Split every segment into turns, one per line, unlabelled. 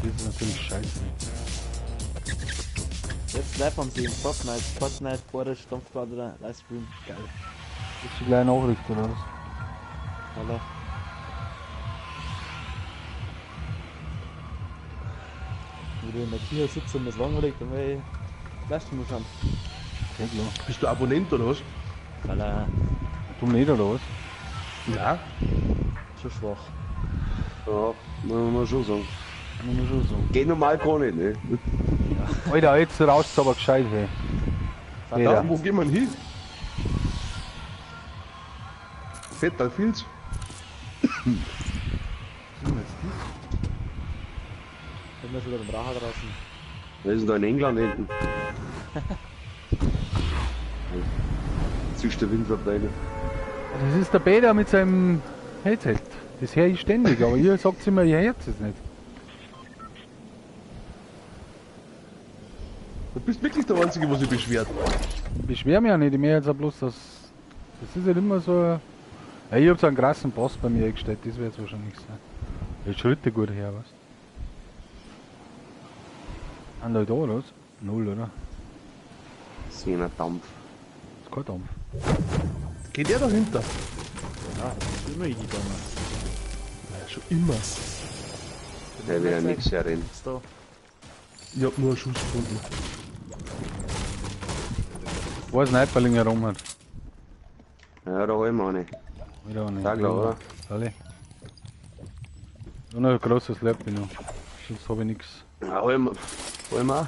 Das ist natürlich scheiße.
Jetzt live am Sehen. Fortnite, Fortnite, Boris, Stampfquadra, Livestream. Geil.
Ist die kleine Nachricht oder was?
Hallo. Wenn du in der Küche sitzt und das langweilig, dann will ich Livestream schauen.
Ja, klar.
Bist du Abonnent oder was?
Hallo.
Du nicht oder was?
Nein.
Schon schwach.
Ja, muss man schon sagen.
Muss man schon sagen.
Geht normal gar nicht, ne?
Alter, jetzt rauscht's aber gescheit, hey.
Ja, wo gehen wir denn hin? Fatal Fields.
Was ist denn jetzt das?
Sind wir schon wieder beim Racher draußen.
Wir sind da in England hinten. Zischt der Wind vorbei.
Das ist der Peter mit seinem Headset. Das höre ich ständig, aber ihr sagt immer, ihr hört es nicht.
Du bist wirklich der Einzige, was sich beschwert.
Ich beschwere mich ja nicht, ich merke jetzt auch bloß, dass. Das ist halt immer so. Ja, ich hab so einen krassen Bass bei mir eingestellt, das wird es wahrscheinlich sein. Die Schritte gut her, was? Sind da da, oder was? Null, oder?
Sehner Dampf.
Das ist kein Dampf.
Geht er dahinter?
Ja, das ist immer hingegangen.
Ja, schon immer.
Der will ja nichts herrennen.
Ist da.
Ich hab nur einen Schuss gefunden.
Wo ein Sniperling herum hat.
Ja, da hol ich eine.
Wieder eine.
Ja, klar, oder?
Alle. Und ein großes Läppchen noch. Sonst hab ich nix.
Ja, hol ich auch.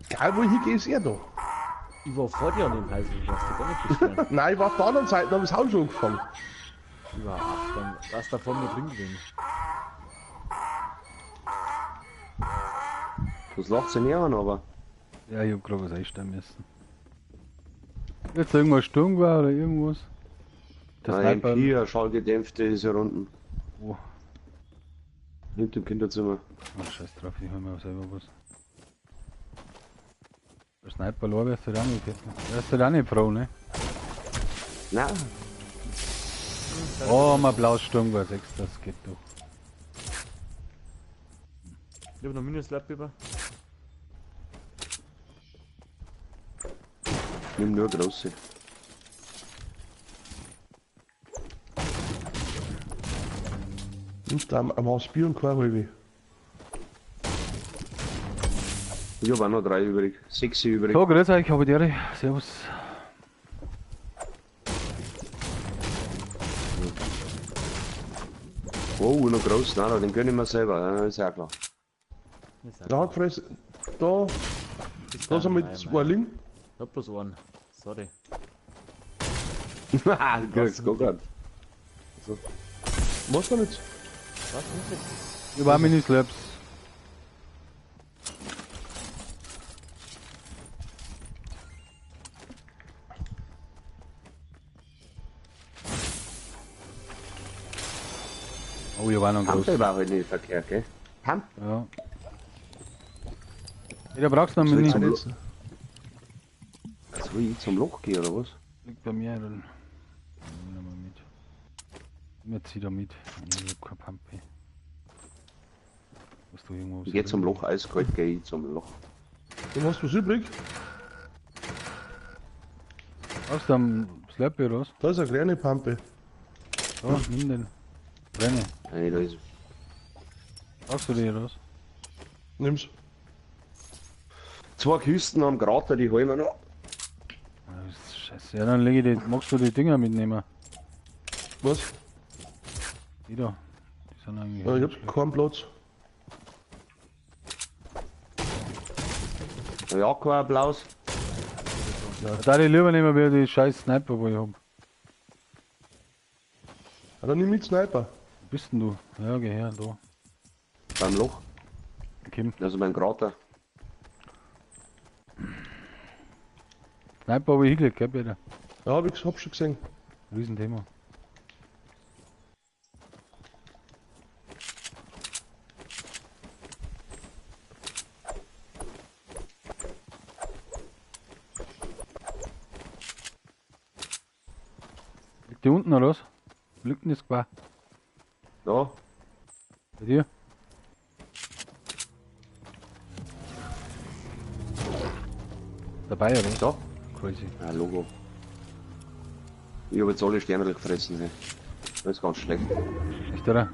Egal wo ich hingehe, ist er da.
Ich war vor dir an dem Haus, du warst du gar nicht beschweren.
Nein, ich war auf der anderen Seite und hab das Haus schon angefangen.
Ich war ach, dann warst du da vor mir drin gewesen.
Was lacht sie näher an, aber?
Ja, ich hab grad was einstellen müssen. Jetzt irgendwas Sturm war oder irgendwas? Der
Nein,
Sniper.
MP, ein schallgedämpfte ist hier unten.
Oh.
Hinter dem Kinderzimmer.
Ach, scheiß drauf, ich hol mir selber was. Der Sniper wärst du da nicht, wärst du da nicht froh, ne?
Nein.
Oh, mein blaues Sturmgewehr 6, das geht doch.
Ich hab noch Minus-Lab über.
Nimm nur große.
Nimmst du am Haus Bier und kein halbe.
Ich hab auch noch 3 übrig. 6 übrig.
So, grüß euch, habe die Ehre. Servus.
Oh, noch groß, nein, den gönn ich mir selber, ja, ist ja klar.
Da hat Fress. Da. Da sind wir 2 liegen.
Ich hab bloß einen. Sorry.
Haha, du kriegst gar keinen.
So. Was denn jetzt?
Was nicht?
Ich war Mini-Slaps. Oh, hier war noch ein
Pampe
großer.
war halt nicht verkehrt, gell? Pamp?
Ja. Hey, da brauchst du noch Mini.
Soll ich zum Loch gehen, oder was?
Liegt bei mir, dann nehmen wir mit. Mir zieh da mit. Ich hab keine Pampe. Hast du irgendwo
Ich geh zum Loch, eiskalt geh ich zum Loch.
Dann hast du was übrig?
Hast du am Slurpee oder was?
Da ist eine kleine Pampe.
Da, nimm den. Brenne.
Nein, da ist.
Brauchst du die oder was?
Nimm's.
2 Kisten am Krater, die holen wir noch.
Das ist scheiße. Ja, dann leg ich die. Magst du die Dinger mitnehmen?
Was?
Die da. Die sind eigentlich.
Ja, ich hab keinen Platz.
Ja, kein Applaus.
Ja. Da die lieber nehmen wir die scheiß Sniper, wo ich hab.
Ja, dann nimm mit Sniper.
Wo bist denn du? Ja, geh her, da.
Beim Loch.
Okay.
Also beim Krater.
Sniper hab ich hingelegt, gell, Peter?
Ja, hab ich hab schon gesehen.
Riesenthema. die unten oder was? Liegt denn das Gewehr?
Da.
Bei dir? Dabei oder was?
Da.
Crazy.
Ja, Logo. Ich hab jetzt alle Sterne gefressen, hey. Das ist ganz schlecht.
Echt, oder?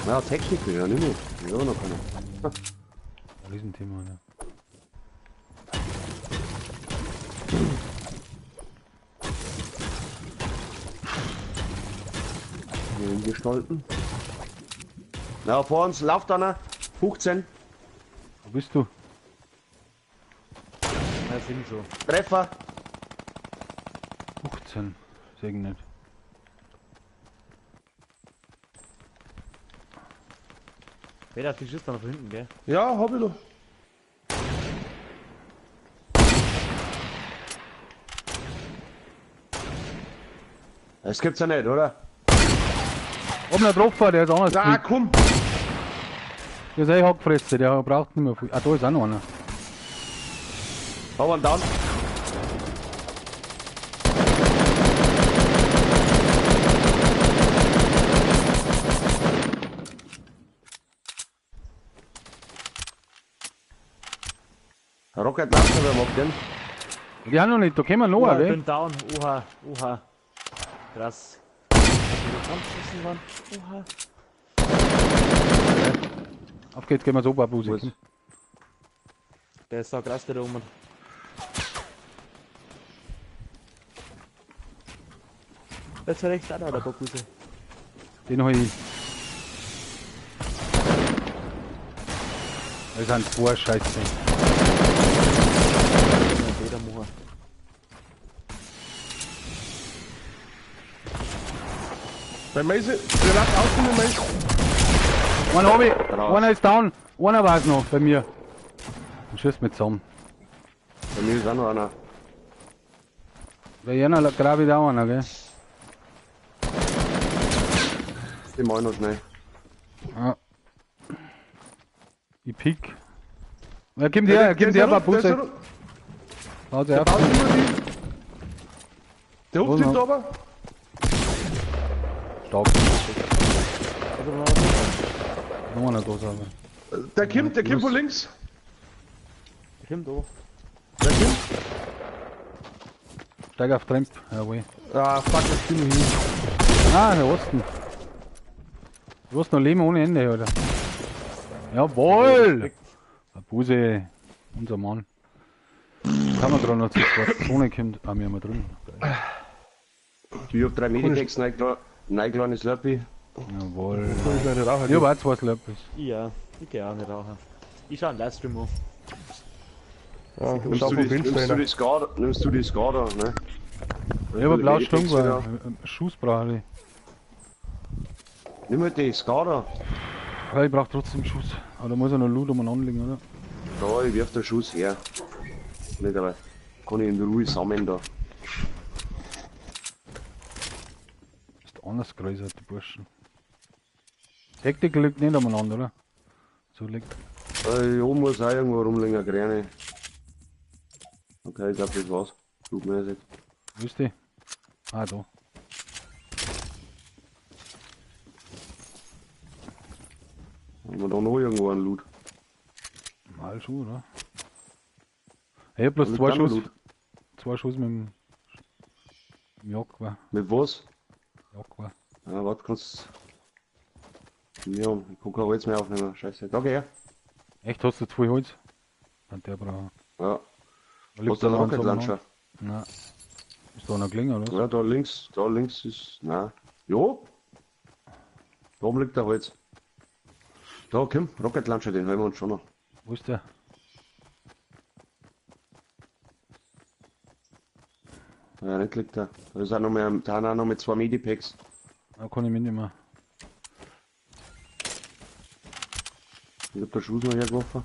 Na, Techniker, ja, nicht mehr. Ich hab noch keine.
Ein Riesenthema, ne?
Hier Gestalten. Na, vor uns läuft einer. 15.
Wo bist du?
Ja, sind schon.
Treffer.
15. Seh ich nicht.
Peter, die schießt da noch von hinten, gell?
Ja, hab ich doch.
Das gibt's ja nicht, oder?
Oben ein Tropfer, der ist anders.
Na, komm!
Der ist eh Hackfresse, der braucht nicht mehr viel. Ah, da ist auch noch einer.
Hau einen down. Rocket Launcher, wer mag den?
Die haben noch nicht, da kommen wir noch,
Oha, ich
oder?
bin down. Oha, oha. Krass. Oha.
Auf geht's, gehen wir so, Babusi.
Gut.
Der ist da krass, der da oben. Jetzt rechts auch noch der Bocuse.
Den hab ich. Das sind zwei Scheiße.
Peter machen.
Bei Maise, der lag außen im Maise.
Einer hab ich, einer ist down, einer war's noch bei mir. Und schießt mit zusammen.
Bei mir ist auch noch einer.
Bei jener grabe ich auch einer, gell?
Den mach ich noch schnell.
Ja. Ich pick. Ja, kommt her, kommt her, Babuse. Baut
Der
auf.
baut immer die. Der
Wo
hupft
noch?
da aber.
Stark.
Also,
Noch einer da, aber.
Der kommt von links.
Der kommt da.
Der kommt.
Steig auf Tramp, jawohl.
Ah, fuck, jetzt bin ich hin.
Ah, der Osten. Du hast noch Leben ohne Ende, Alter. Jawohl! Babuse, unser Mann. Kann man gerade noch zur schwarzen Zone kommt. Ah, wir haben wir drin. Geil.
Ich hab 3 Medipacks, nein, kleines Slurpee.
Jawohl.
Kann ich leider rauchen.
Ich hab auch 2 Slurpees.
Ja, ich geh auch nicht rauchen. Ich schau einen Livestream an.
Ja, ich
Nimmst
schau
du
vom
die,
Fenster
nimmst du
rein.
die Skada, nimmst du die Skada, ne?
Ich hab ein blaues
Die
Sturmgewehr.
Medipacks
Schuss brauche ich.
Nimm halt die Skada.
Ja, ich brauch trotzdem Schuss. Aber da muss ich noch Loot umeinander liegen, oder?
Da, ich werf den Schuss her. Nicht, aber kann ich in Ruhe sammeln da.
Ist anders größer, die Burschen. Hektik liegt nicht umeinander, oder? So liegt.
Hier oben muss auch irgendwo rumliegen, eine Gräne. Okay, ich glaub, das war's. Flugmäßig.
Wo ist die? Ah, da.
Haben wir da noch irgendwo einen Loot?
Mal schon, oder? Ich hab bloß
Liegt
2
auch noch
Schuss.
Loot.
2 Schuss mit dem Jagdgewehr.
Mit was?
Jagdgewehr.
Ja, warte, kannst. Ja, ich kann kein Holz mehr aufnehmen. Scheiße. Danke, her.
Echt, hast du zu viel Holz? Kann der brauchen.
Ja.
Da liegt
Hast du einen
da noch
Rocket
eins
Launcher?
umeinander. Nein. Ist da noch gelegen, oder was?
Ja, da links ist. Nein. Jo! Da oben liegt der Holz. Da, komm, Rocket Launcher, den holen wir uns schon noch.
Wo ist der?
Ja, nicht liegt der. Da ist auch noch mehr, da sind auch noch mit 2 Medipacks.
Da kann ich mitnehmen.
Ich hab da Schuss noch hergeworfen.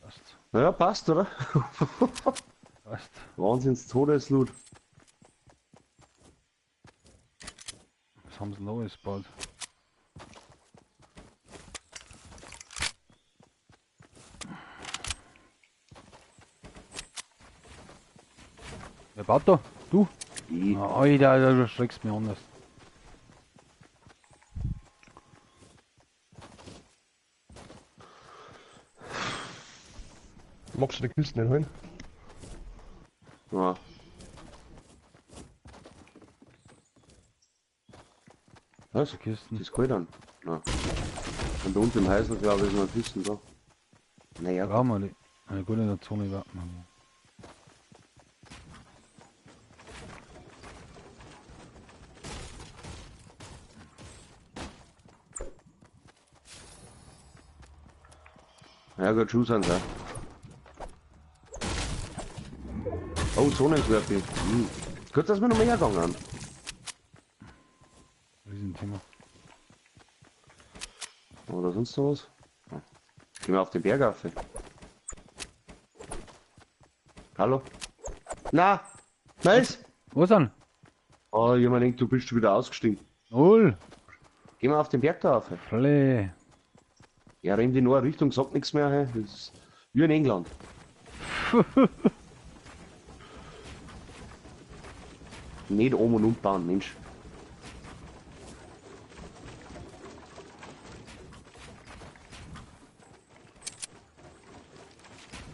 Passt.
Naja, passt, oder?
Passt.
Wahnsinns Todesloot.
Was haben sie denn da alles gebaut? Wer baut da? Du?
Ich.
Alter, du schreckst mich anders.
Magst du die Kisten nicht holen?
Ja. Was?
Die Kisten.
Das ist kalt an. Nein. Und bei uns im Häusl, glaube ich, ist noch Kisten da. Naja,
Brauchen wir die. Na gut, in der Zone warten wir.
Ja gut, Schuhe sind da. Oh, Zonenschwerpe. Hm. Gut, dass wir noch mehr gegangen.
Riesenthema.
Oder sonst noch was? Ja. Gehen wir auf den Berg auf. Hallo? Na! Nice!
Was denn?
Oh, jemand denkt, du bist schon wieder ausgestiegen.
Null!
Gehen wir auf den Berg da auf.
Fle.
Ja, rennt in eine Richtung, sagt nichts mehr. Hey. Das ist wie in England. Nicht um und umbauen, Mensch.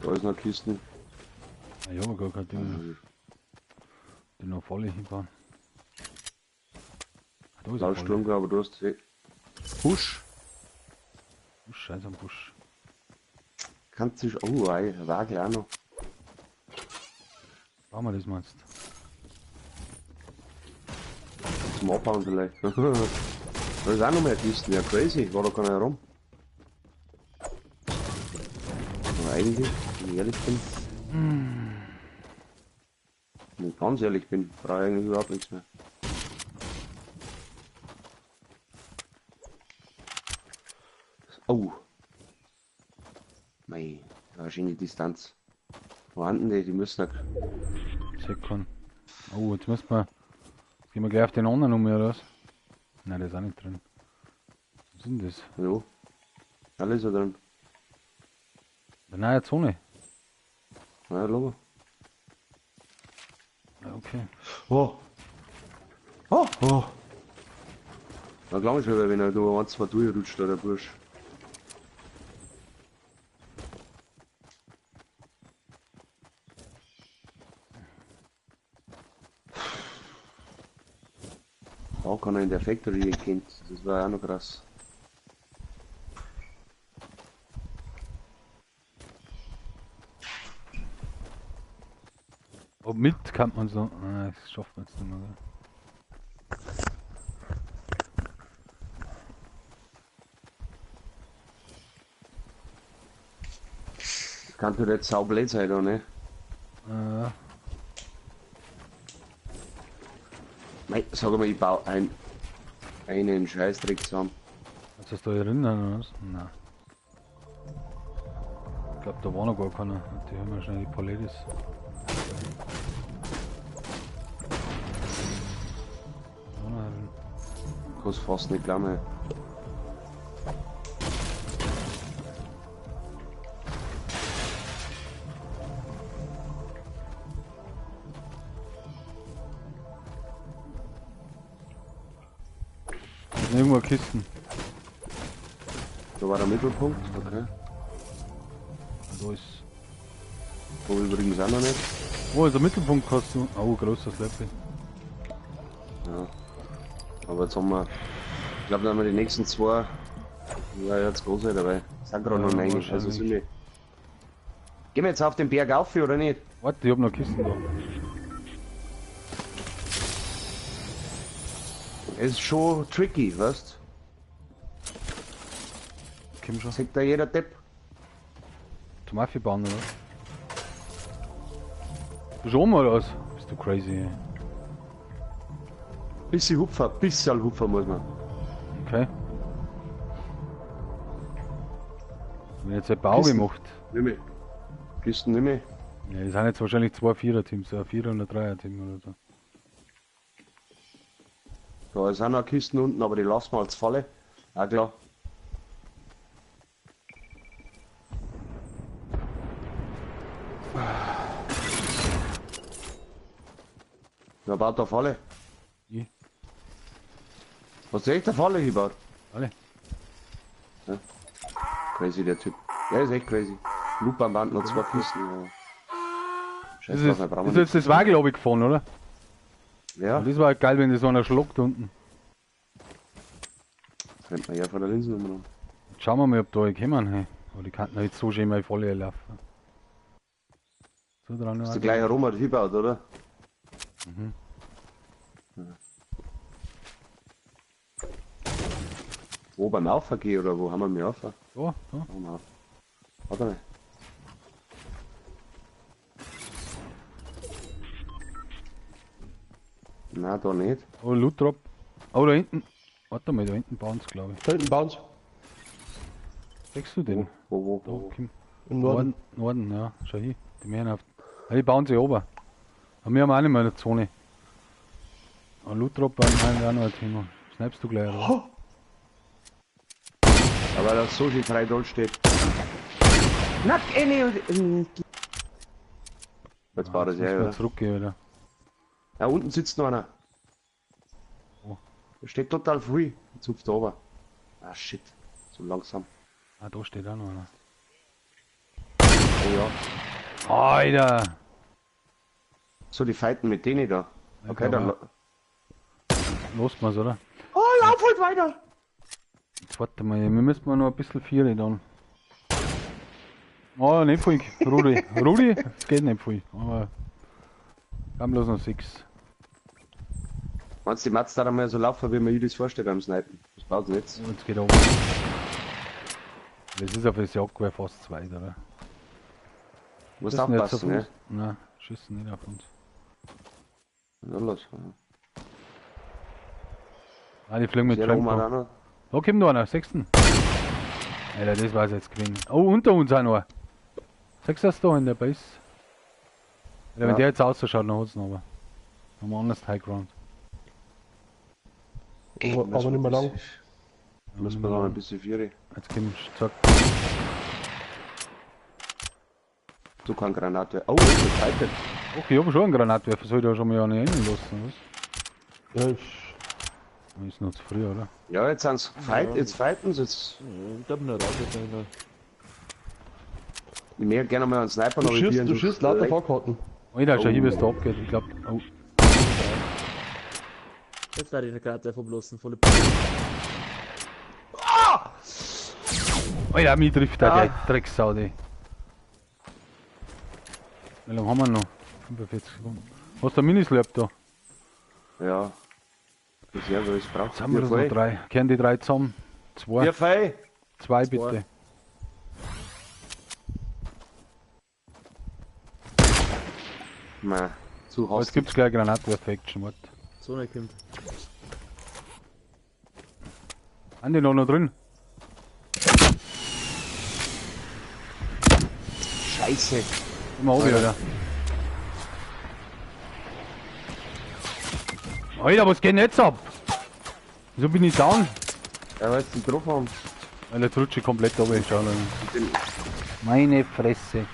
Da ist noch Kisten.
Ich hab gar kein Ding. Die noch voll hinbauen. Da ist
Lautsturm, aber du hast. Busch.
Busch, scheiß am Busch.
Kannst du. Oh, ey, Wagel auch noch.
Brauchen wir das meinst?
Zum Abbauen vielleicht. Da ist auch noch mehr Kisten. Ja, crazy. War da keiner herum. Aber eigentlich, wenn ich ehrlich bin. Wenn ich ganz ehrlich bin, brauche ich eigentlich überhaupt nichts mehr. Oh. Mei, wahrscheinlich Distanz. Wo haben die? Die müssen noch.
Sekunden. Oh, jetzt müssen wir. Jetzt gehen wir gleich auf den anderen um, oder was? Nein, der ist auch nicht drin. Was ist denn das?
Jo. Alles ist da drin.
Der neue Zone.
Ja, logo.
Okay.
Oh. Oh. Oh. Da glaube ich schon, wenn er da 1, 2 durchrutscht, der Bursch. Da kann er in der Factory erkennt. Das war auch noch krass.
Ob mit kann man so. Ah, das schafft man jetzt nicht mehr. Oder?
Das kann doch jetzt saublöd sein, oder ne?
Ja.
Mei, sag mal, ich baue einen Scheißdreck zusammen.
Kannst du das da erinnern oder was? Nein. Ich glaube, da war noch gar keiner. Die haben wahrscheinlich die Palettes.
Kannst fast nicht glauben.
Irgendwo Kisten.
Da war der Mittelpunkt, okay.
Da ist.
Wo übrigens auch noch nicht.
Oh, ist der Mittelpunkt hast du. Oh, großes Läppchen.
Ja. Aber jetzt haben wir. Ich glaube, dann haben wir die nächsten zwei. Ja, jetzt groß dabei. Sind gerade noch
Ja,
9. Also
wahrscheinlich.
sind wir. Gehen wir jetzt auf den Berg auf, oder nicht?
Warte, ich hab noch Kisten da.
Es ist schon tricky, weißt?
Komm schon.
Sagt da jeder Depp.
Zum Affi bauen, oder? Bist du oben oder was? Bist du crazy? Ey.
Bisschen Hupfer, bisschen Hupfer muss man.
Okay. Wenn jetzt ein Bau
Kisten.
gemacht.
Nimm ich. Kisten nimm ich.
Ja, das sind jetzt wahrscheinlich zwei Vierer-Teams, ein Vierer- und ein Dreier-Team oder so.
Da sind noch Kisten unten, aber die lassen wir als Falle. Ja klar. Wer baut da Falle?
Ich.
Hast du echt eine Falle gebaut?
Alle.
Ja. Crazy, der Typ. Der ist echt crazy. Loop am Band noch zwei Kisten. Ja.
Das
Scheiß
ist,
drauf, wir brauchen
ist jetzt das Wagel gefahren, oder?
Ja,
Und das war geil, wenn das einer schluckt unten.
rennt man ja von der Linsen um.
Jetzt schauen wir mal, ob da alle kommen. Hey. Aber die könnten jetzt so schön mal voll laufen. So dran.
Ist der gleiche Roma gebaut, oder?
Mhm.
Ja. Wo beim Aufgehen oder wo haben wir mich auf?
Da, da.
Warte mal. Nein, da nicht.
Oh, Loot Drop. Oh, da hinten. Warte mal, da hinten bauen sie, glaube ich.
Da hinten bauen sie.
Siehst du den?
Wo,
Da,
wo?
komm.
Im Norden.
Norden, ja. Schau hier. Die mehren auf. Ja, die bauen sich oben. Aber wir haben auch nicht mehr eine Zone. Aber Loot Drop war auch noch ein Thema. Snipest du gleich, oder?
Oh,
Aber das so schön frei dort steht. Nack, Jetzt war das
Jetzt
ja,
müssen wir
oder?
zurückgehen wieder.
Ja, unten sitzt noch einer.
Wo?
Der steht total früh. Jetzt hupft er runter. Ah shit. So langsam.
Ah, da steht auch noch einer.
Oh ja.
Alter!
So, die fighten mit denen da. Okay, dann.
Los mal's, oder?
Oh, lauf halt weiter!
Jetzt warte mal, wir müssen mal noch ein bisschen Viere dann. Oh, nicht viel, Rudi. Rudi, es geht nicht viel. Aber wir haben bloß noch 6.
Meinst du, die Mats da einmal so laufen, wie man sich das vorstellt beim Snipen? Das braucht nicht.
Jetzt geht oben. Das ist auf das Jagdgewehr fast zwei, oder?
Musst
Schiessen jetzt auf
aufpassen, ne?
uns? Nein, schießen nicht auf uns.
Na los.
Ah, die fliegen mit
Der
Trampo.
Roman auch noch.
Da kommt noch einer, sechsten. Alter, das war's jetzt gewesen. Oh, unter uns auch noch. Sechs hast du da in der Base. Alter, wenn
Ja.
der jetzt ausschaut, dann hat's noch aber. Haben wir anders High Ground.
Aber nicht mehr lang.
Müssen wir noch ein bisschen Viere.
Jetzt kommt, zack.
Du kannst Granate. Oh, das ist fightet.
Okay, ich hab schon einen Granatwerfer, soll ich da schon mal einen reinlassen, was?
Ja, ich,
Ist noch zu früh, oder?
Ja, jetzt sind's fight, jetzt fighten sie jetzt.
Ja, ich glaube nur raus jetzt noch.
Ich möchte gerne mal einen Sniper
du
noch
schießt, du schießt lauter Fahrkarten.
Alter, schau hier, wie es da abgeht. Ich glaub, oh.
Jetzt werde ich eine Granate verblasen, volle
Alter, mich trifft der
Ah.
gleich Drecksau, die. Wie lange haben wir noch? 45 Sekunden. Hast du einen Minislurp da?
Ja. Das ist ja, was ich brauche.
Jetzt haben wir das noch drei. Kehren die drei zusammen? Zwei.
Ja, fei.
Zwei bitte.
Nein, zu
Oh, jetzt
hastig.
gibt's gleich Granatwerfer-Action, warte.
Zone kommt.
Sind die noch drin?
Scheiße.
Immer oben, Alter. Alter, was geht denn jetzt ab? Wieso bin ich down?
Ja, weil sie drauf haben.
Alter, jetzt rutsche ich komplett runter. Schau mal. Meine Fresse.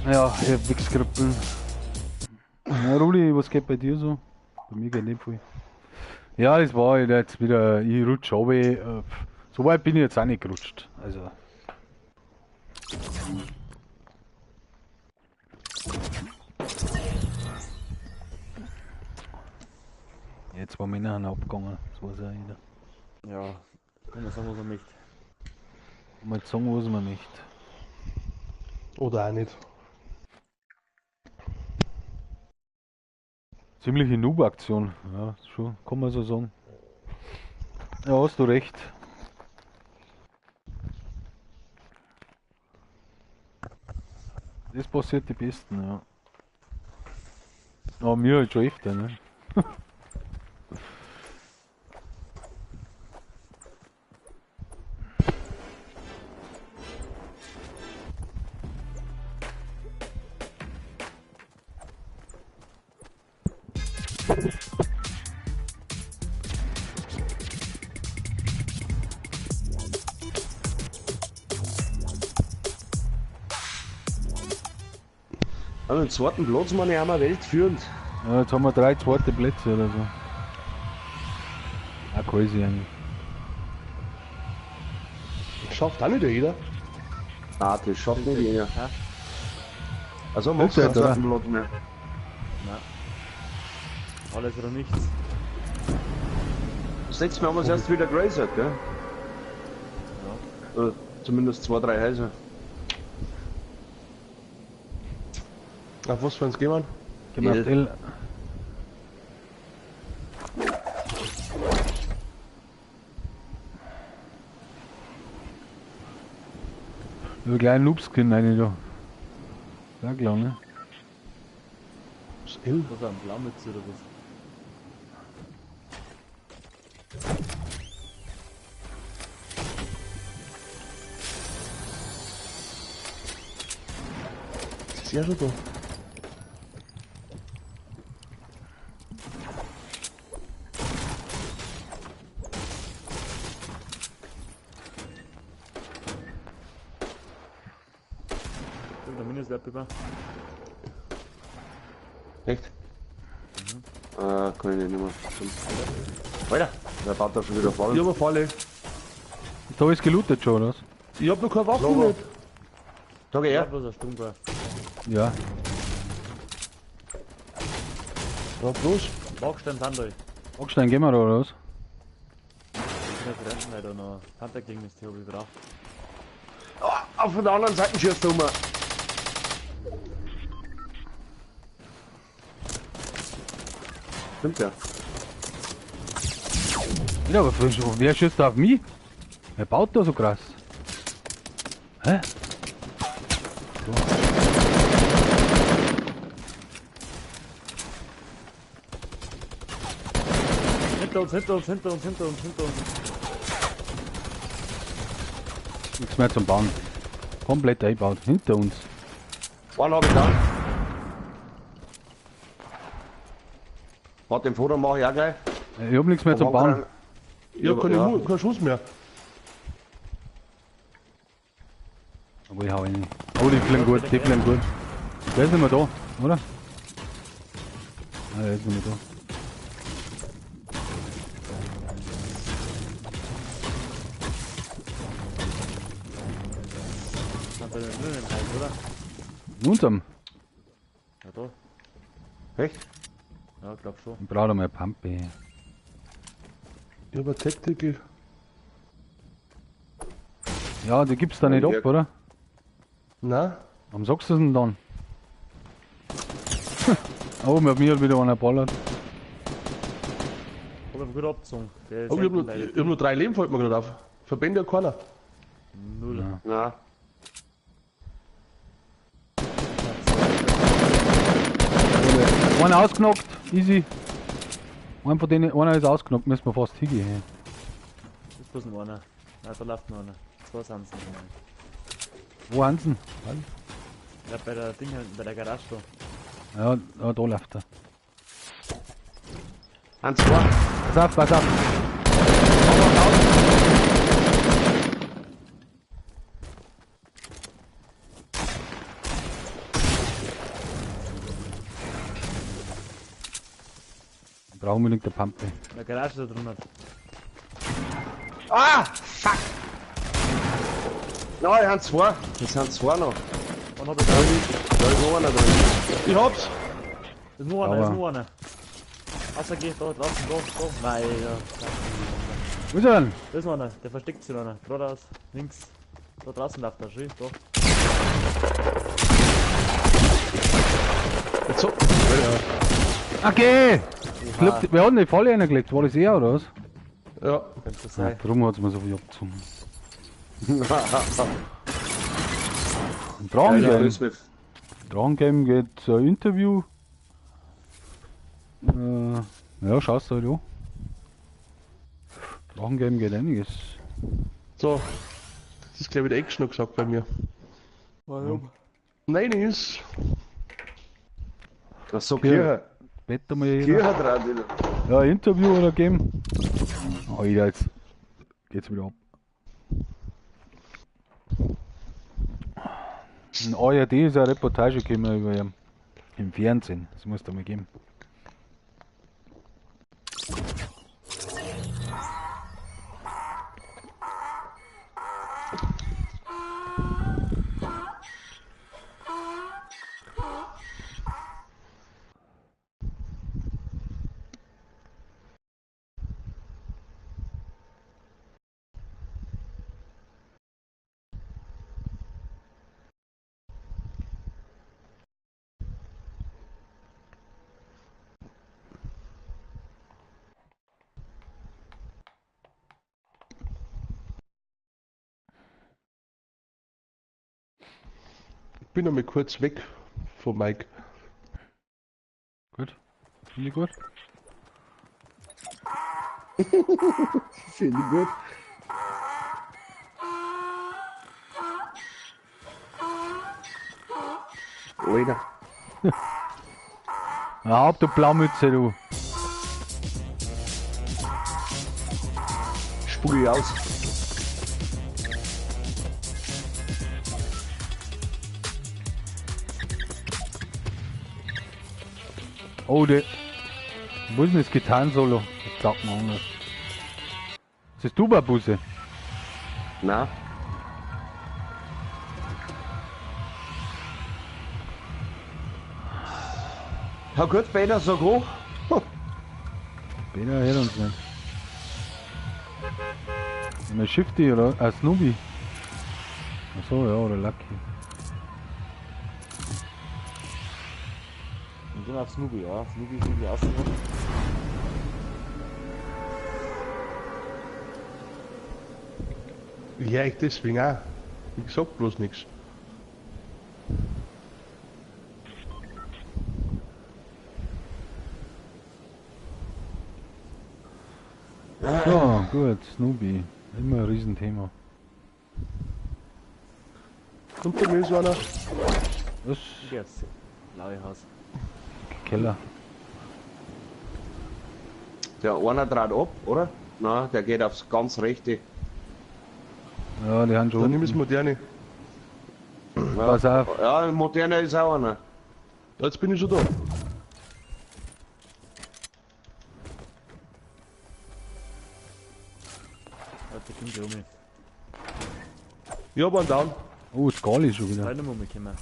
Ja, ich hab Wichskrippeln. Na, Rudi, was geht bei dir so? Bei mir geht nicht viel. Ja, das war halt jetzt wieder, ich rutsche runter. So weit bin ich jetzt auch nicht gerutscht. Also. Jetzt war Männer haben abgegangen, das weiß auch jeder.
Ja, kann man sagen, was man möchte.
Mal sagen, was man möchte.
Oder auch nicht.
Ziemliche Noob-Aktion, ja, schon, kann man so sagen. Ja, hast du recht. Das passiert die Besten, ja. Aber mir halt schon öfter, ne?
An den zweiten Platz meine ich einmal weltführend.
Ja, jetzt haben wir 3 zweite Plätze oder so. Ah, crazy eigentlich.
Das schafft auch nicht jeder.
Ah, das schafft nicht jeder.
Hä?
Also machst du
Ist
den
ja,
zweiten Platz mehr.
Nein. Alles oder nichts.
Das letzte Mal haben wir es erst wieder gerasert, gell? Ja. Zumindest 2, 3 Häuser.
Auf was für eins gehen wir?
Gehen wir auf L. Über kleinen Noobskin rein da. Ja, klar, ne?
Das L.
Was ein Blaumütze oder was?
Das ist ja schon da.
Über.
Echt? Mhm. Kann ich nicht mehr. Weiter! Der baut da schon wieder voll.
Ich hab eine Falle.
Da ist gelootet schon, oder was?
Ich hab noch keine Waffe
Logo.
mit.
Da geh
Ich
her.
hab bloß eine Sturmgewehr.
Ja.
Ja, bloß.
Backstein sind da. Ich
Backstein gehen wir da, oder was?
bin nicht renten, weil da noch Panther gegen ist, die hab ich gebraucht.
Oh, von der anderen Seite schießt er um. Stimmt ja.
Ja, aber wer schießt da auf mich? Wer baut da so krass? Hä? So.
Hinter uns, hinter uns, hinter uns, hinter uns, hinter uns.
Nichts mehr zum Bauen. Komplett eingebaut. Hinter uns.
Einen hab ich da. Warte, den Foto mache ich auch gleich.
Ich hab nichts mehr zum Bauen.
Ich hab keine, keinen Schuss mehr.
Aber ich hau ihn. Oh, die fliegen gut, die fliegen gut. Der ist nicht mehr da, oder? Ah, der ist nicht mehr da.
Sind bei den drinnen im Haus, oder?
In unserem?
Ja, da.
Echt?
Ja, glaub schon.
Ich brauche mal eine Pampe.
Ich hab eine Tactical.
Ja, die gibt's da nicht ab, oder?
Nein.
Warum sagst du das denn dann? Oh, mit mir hat wieder einer ballert.
Hab ihn gut abgezogen. Der ist
Oh, ich hab nur 3 Leben, fällt mir gerade auf. Verbände ja keiner.
Null.
Ja.
Nein.
Einer ausgenockt, easy. Einer von denen, einer ist ausgenockt, müssen wir fast hingehen.
Ist bloß noch einer. Nein, da läuft noch einer. Zwei sind's noch.
Wo sind sie?
Ja, bei der Ding, bei der Garage da.
Ja, ja, da läuft er.
Eins, zwei.
Pass auf, pass auf. Ich brauche unbedingt eine Pampe.
In der Garage da drunter.
Ah! Fuck! Nein, ich hab zwei. Es sind zwei noch.
Und hab ich
Da ist noch einer drin.
Ich hab's!
Ist nur einer,
Aber-
ist nur einer. Wasser geht da draußen, da, da. Nein, ja.
Wo ist er denn?
Da ist noch einer, der versteckt sich noch einer. Geradeaus, links. Da draußen läuft er, schön, da.
Jetzt so. Ja.
Okay! Glaub, wer hat denn die Falle reingelegt? War das er oder was?
Ja.
Könnte das
Ja,
sein.
darum hat's mir so viel abgezogen. Ein Drachengame. Drachengame geht Interview. Ja, schaust du halt an. Drachengame geht einiges.
So. Das ist, glaube ich, der Action noch gesagt bei mir.
Warum?
Nein, ist.
Ach so, Kirche.
Bett einmal jeder.
Kirche dran wieder.
Ja, Interview oder Game. Oh, jeder, jetzt geht's wieder ab. In ARD ist eine Reportage gekommen über ihn. Im Fernsehen, das musst du mal geben.
Ich bin einmal kurz weg von Mike.
Gut. Finde ich gut.
Finde ich gut.
Alter.
Ja, hab du Blaumütze, du.
Spule ich aus.
Oh, der. Wo ist denn das Gitarren-Solo? Das sagt man anders. Das ist du, Babuse.
Na? Ja gut, Peter, sag hoch.
Peter hört uns nicht. Eine Shifty oder? Snoopy. Achso, ja, oder Lucky.
Und dann auf Snoopy, ja. Snoopy ist irgendwie ausgegangen.
Ja, ich deswegen auch. Ich sag bloß nichts.
So, gut, Snoopy. Immer ein Riesenthema.
Unter mir ist einer.
Was?
Yes. Blaue Haus.
Keller.
Der einer dreht ab, oder? Na, der geht aufs ganz rechte.
Ja, die haben schon.
Dann nimm ich das Moderne.
Ja.
Pass auf.
Ja, moderne ist auch einer.
Jetzt bin ich schon da.
Warte, kommt der um.
Ich hab einen down.
Oh, Skali schon wieder.
Zwei noch umgekommen.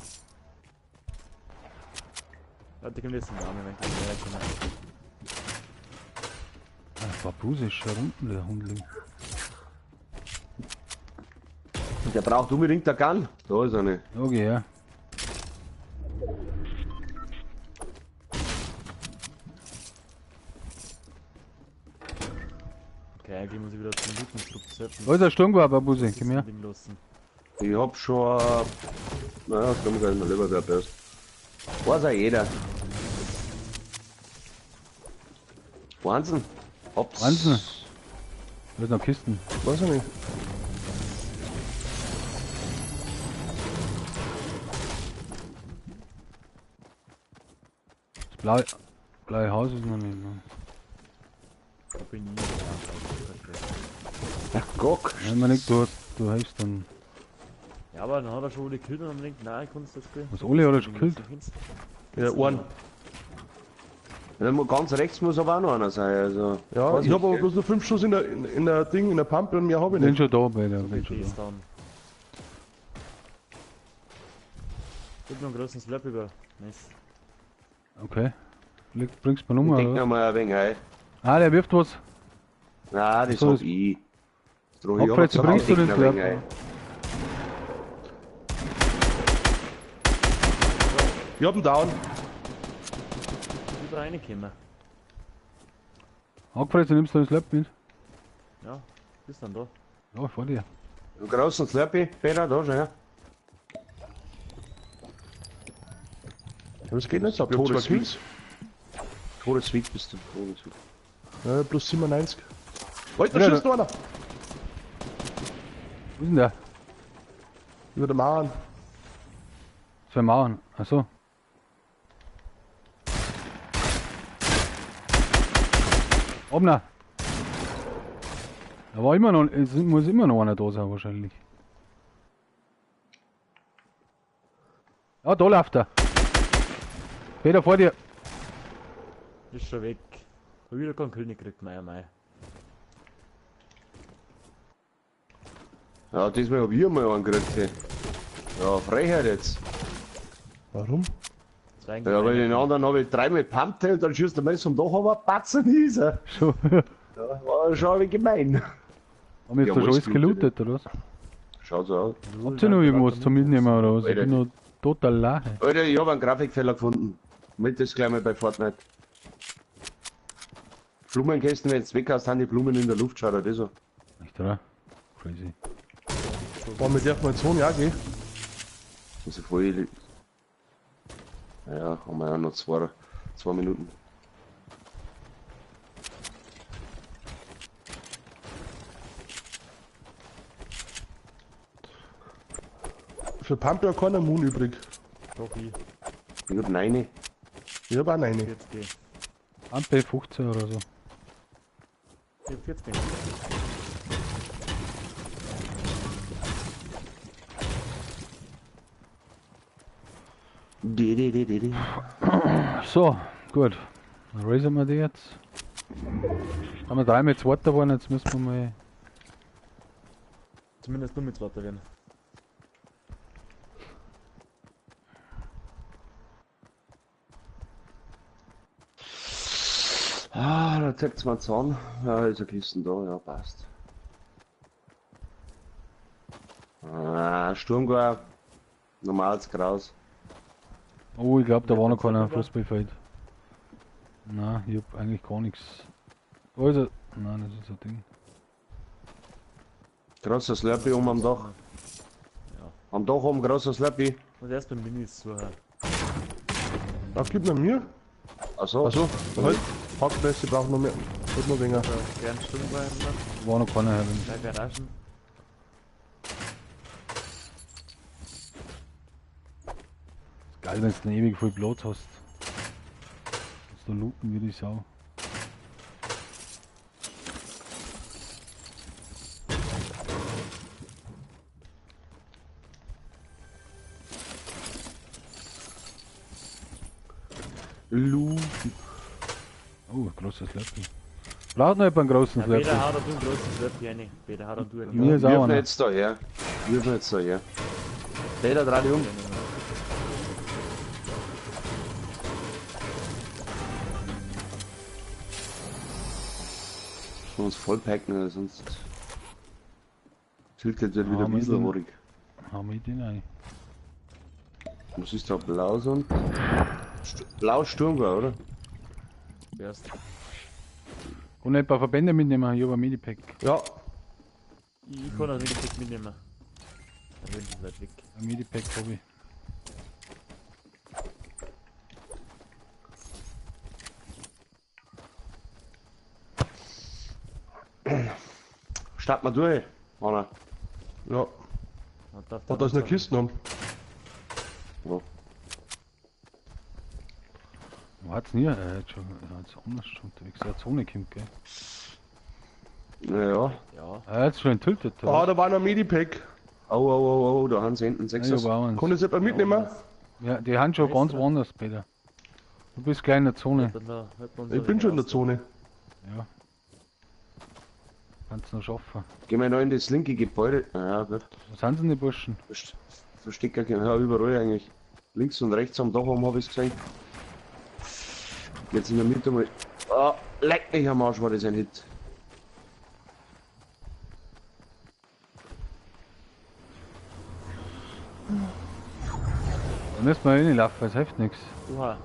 Warte, kommt jetzt ein Name, wenn ich näher komme.
Ah, Babuse ist schon unten, der Hundling.
Der braucht unbedingt eine Gun. Da ist er nicht.
Okay, ja.
Okay, eigentlich muss ich wieder zum Looten zurück.
Da ist ein Sturmgewehr, Babuse, komm her.
Ding lassen.
Ich hab schon. Naja, komm gleich mal lieber, wer bist. Weiß auch jeder. Wahnsinn. Habt's.
Wahnsinn. Da ist noch Kisten.
Weiß ich nicht.
Das blaue Haus ist noch nicht. Ne?
Da bin ich.
Ja, guck.
Wenn man nicht, du hilfst dann.
Ja, aber dann hat er schon alle gekillt und dann denkt, nein, kannst du das spielen.
Was, alle hat er schon gekillt?
Ja, einen.
Ja, ganz rechts muss aber auch noch einer sein. Also,
Ja, ich hab aber bloß noch 5 Schuss in der Ding, in der Pumpe und mehr hab ich
Bin
nicht.
schon da, bei der. Bin schon da.
Ich hab noch einen großen Slap über. Nice.
Okay. Bringst du mir
Ich
Nummer,
denk
oder?
noch mal ein wenig ein.
Ah, der wirft was.
Nein, das
So,
hab
das-
ich.
Hackfretze, bringst du den
Slap?
Slap?
Ich hab einen down.
Über reingekommen.
Hackfretze, nimmst du den Slap mit?
Ja, bist dann da.
Ja, vor dir.
Einen großen Slurpee, Peter, da schon, ja.
Ja, das geht nicht so. Ich hab 2 Kills.
Todesweak bist du. Todesweak.
Ja, plus 97. Alter,
Ja,
schießt noch einer.
Wo ist denn der?
Über der Mauern.
Zwei Mauern. Achso. Obna. Da war immer noch, es muss immer noch einer da sein wahrscheinlich. Ja, da läuft er. Peter, vor dir.
Ist schon weg. Hab wieder keinen König gekriegt, mei, mei.
Ja, diesmal hab ich mal einen gekriegt. Hey. Ja, Frechheit jetzt.
Warum?
Ja, weil den anderen habe ich dreimal gepumpt und dann schießt der Mensch vom Dach, aber Batzen ist er.
Schon.
Ja, war schon ein wenig gemein.
Haben wir jetzt
Ja,
da schon
alles
alles gelootet, oder was?
Schaut so aus.
Habt ihr noch irgendwas zum Mitnehmen oder was? Ich bin noch total lache.
Alter, ich habe einen Grafikfehler gefunden. Mit das gleich mal bei Fortnite. Blumenkästen, wenn du weg hast, haben die Blumen in der Luft, schaut das so.
Echt, oder? Crazy.
Boah, mit der mal Zone auch gehen.
Also voll. Ja, haben wir ja noch zwei Minuten.
Für Pump ja keiner Moon übrig.
Doch, ich.
Ich hab 9.
Ich hab auch 9.
40.
Ampe 15 oder so.
Ich hab 14.
So, gut. Dann raisen wir die jetzt. Haben wir dreimal Zweiter geworden, jetzt müssen wir mal.
Zumindest nur mit Zweiter werden.
Ah, da zeigt's mir Zahn. Ja, ist eine Kiste da, ja, passt. Ah, Sturmgewehr. Normales Graus.
Oh, ich glaube, da war noch keiner Fußballfeld. Nein, ich hab eigentlich gar nichts. Also, nein, das ist ein Ding.
Großer Slurpee oben am Dach.
Ja.
Am Dach oben großer Slurpee.
Und erst beim Minis suchen.
Was gibt noch mir?
Achso.
Achso, halt. Hackpresse braucht noch mehr. Hat noch weniger.
Also, gern Sturmgewehr noch.
War noch keiner herin.
Drei Garagen.
Geil, wenn du ewig viel Platz hast. Kannst du looten wie die Sau.
Looten.
Oh, großes Slurpee. Braucht noch jemand einen großen
Ja,
Slurpee?
Peter, hau da du einen großen Slurpee rein. Peter, hau da du einen.
Mir ist auch
Wirf
einer.
jetzt da her. Wirf jetzt da her. Peter, dreh dich um. Müssen wir uns vollpacken, sonst tiltet wird wieder
Ja,
ein bisschen
mit
haarig.
Haben wir den rein.
Was ist da blau so? Blau Sturmgewehr, oder?
Erst.
Und ein paar Verbände mitnehmen, ich hab ein Medipack.
Ja,
Ich kann das Medipack mitnehmen. Dann bin ich weit weg.
Ein Medipack hab ich.
Start mal durch, Anna.
ja.
Und
Oh, da ist eine Kiste noch.
Ja.
Wo hat's denn hier? Er hat schon, er hat's anders schon unterwegs. Er hat Zone kommt, gell?
Ja.
Ja.
Er hat's schon entiltet.
Ah, da war noch ein Medipack.
Au, au, au, au, da haben sie hinten
Ja,
sechs.
ich hab auch eins.
Kann ich das jemand mitnehmen?
Ja, die haben schon ganz woanders, Peter. Du bist gleich in der Zone.
Ich bin schon in der Zone.
Ja. Kannst noch schaffen.
Gehen wir noch in das linke Gebäude. Ja, gut.
Wo sind denn die Burschen?
Verstecker, ja, überall eigentlich. Links und rechts am Dach oben habe ich gesehen. Jetzt in der Mitte mal. Ah, leck mich am Arsch, war das ein Hit.
Da müssen wir eh nicht laufen, es hilft nichts.
Oha.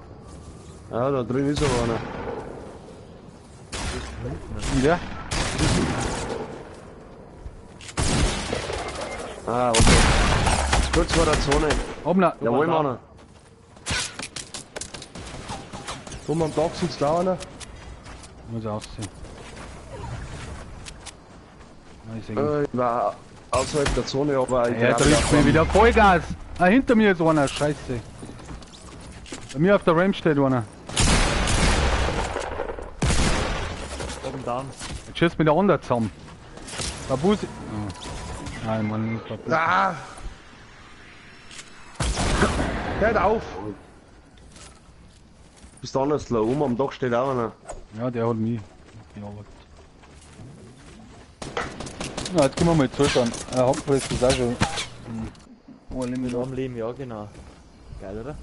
Ja, da drin ist aber einer.
Und ja,
Ah, okay. Kurz vor der Zone.
oben noch.
Jawohl, Mann.
Oben am Dach sitzt da einer.
Muss aussehen. Nein, ich seh ihn.
Ich war außerhalb der Zone, aber ich
Er trifft mich wieder. Vollgas! Ah, hinter mir ist einer, scheiße. Bei mir auf der Ramp steht einer.
Oben down.
Jetzt schießt mich der andere zusammen. Babusi. Oh. Nein, Mann, nicht Babusi.
Ah! Hört auf!
Bist du anders, da oben am Dach steht auch einer.
Ja, der hat mich gejagt. Na, jetzt können wir mal zuschauen. Hackfress ist auch schon. Oh,
Mit einem Leben, ja genau. Geil, oder?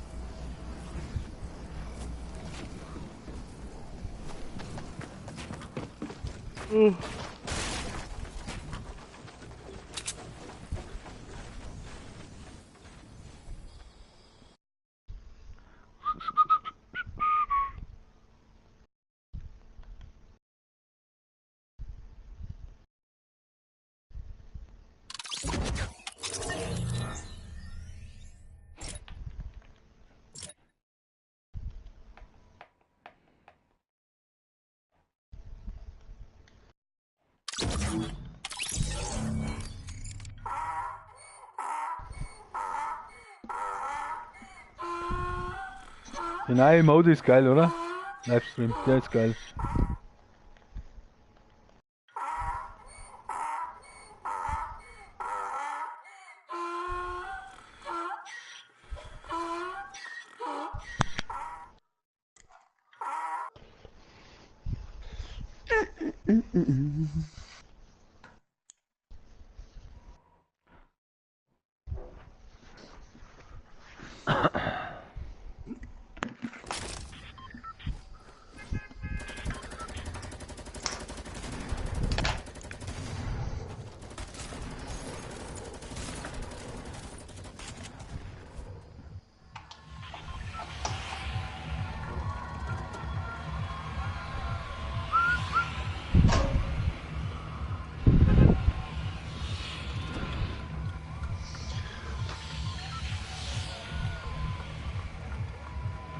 Der neue Mode ist geil, oder? Livestream, der ist geil.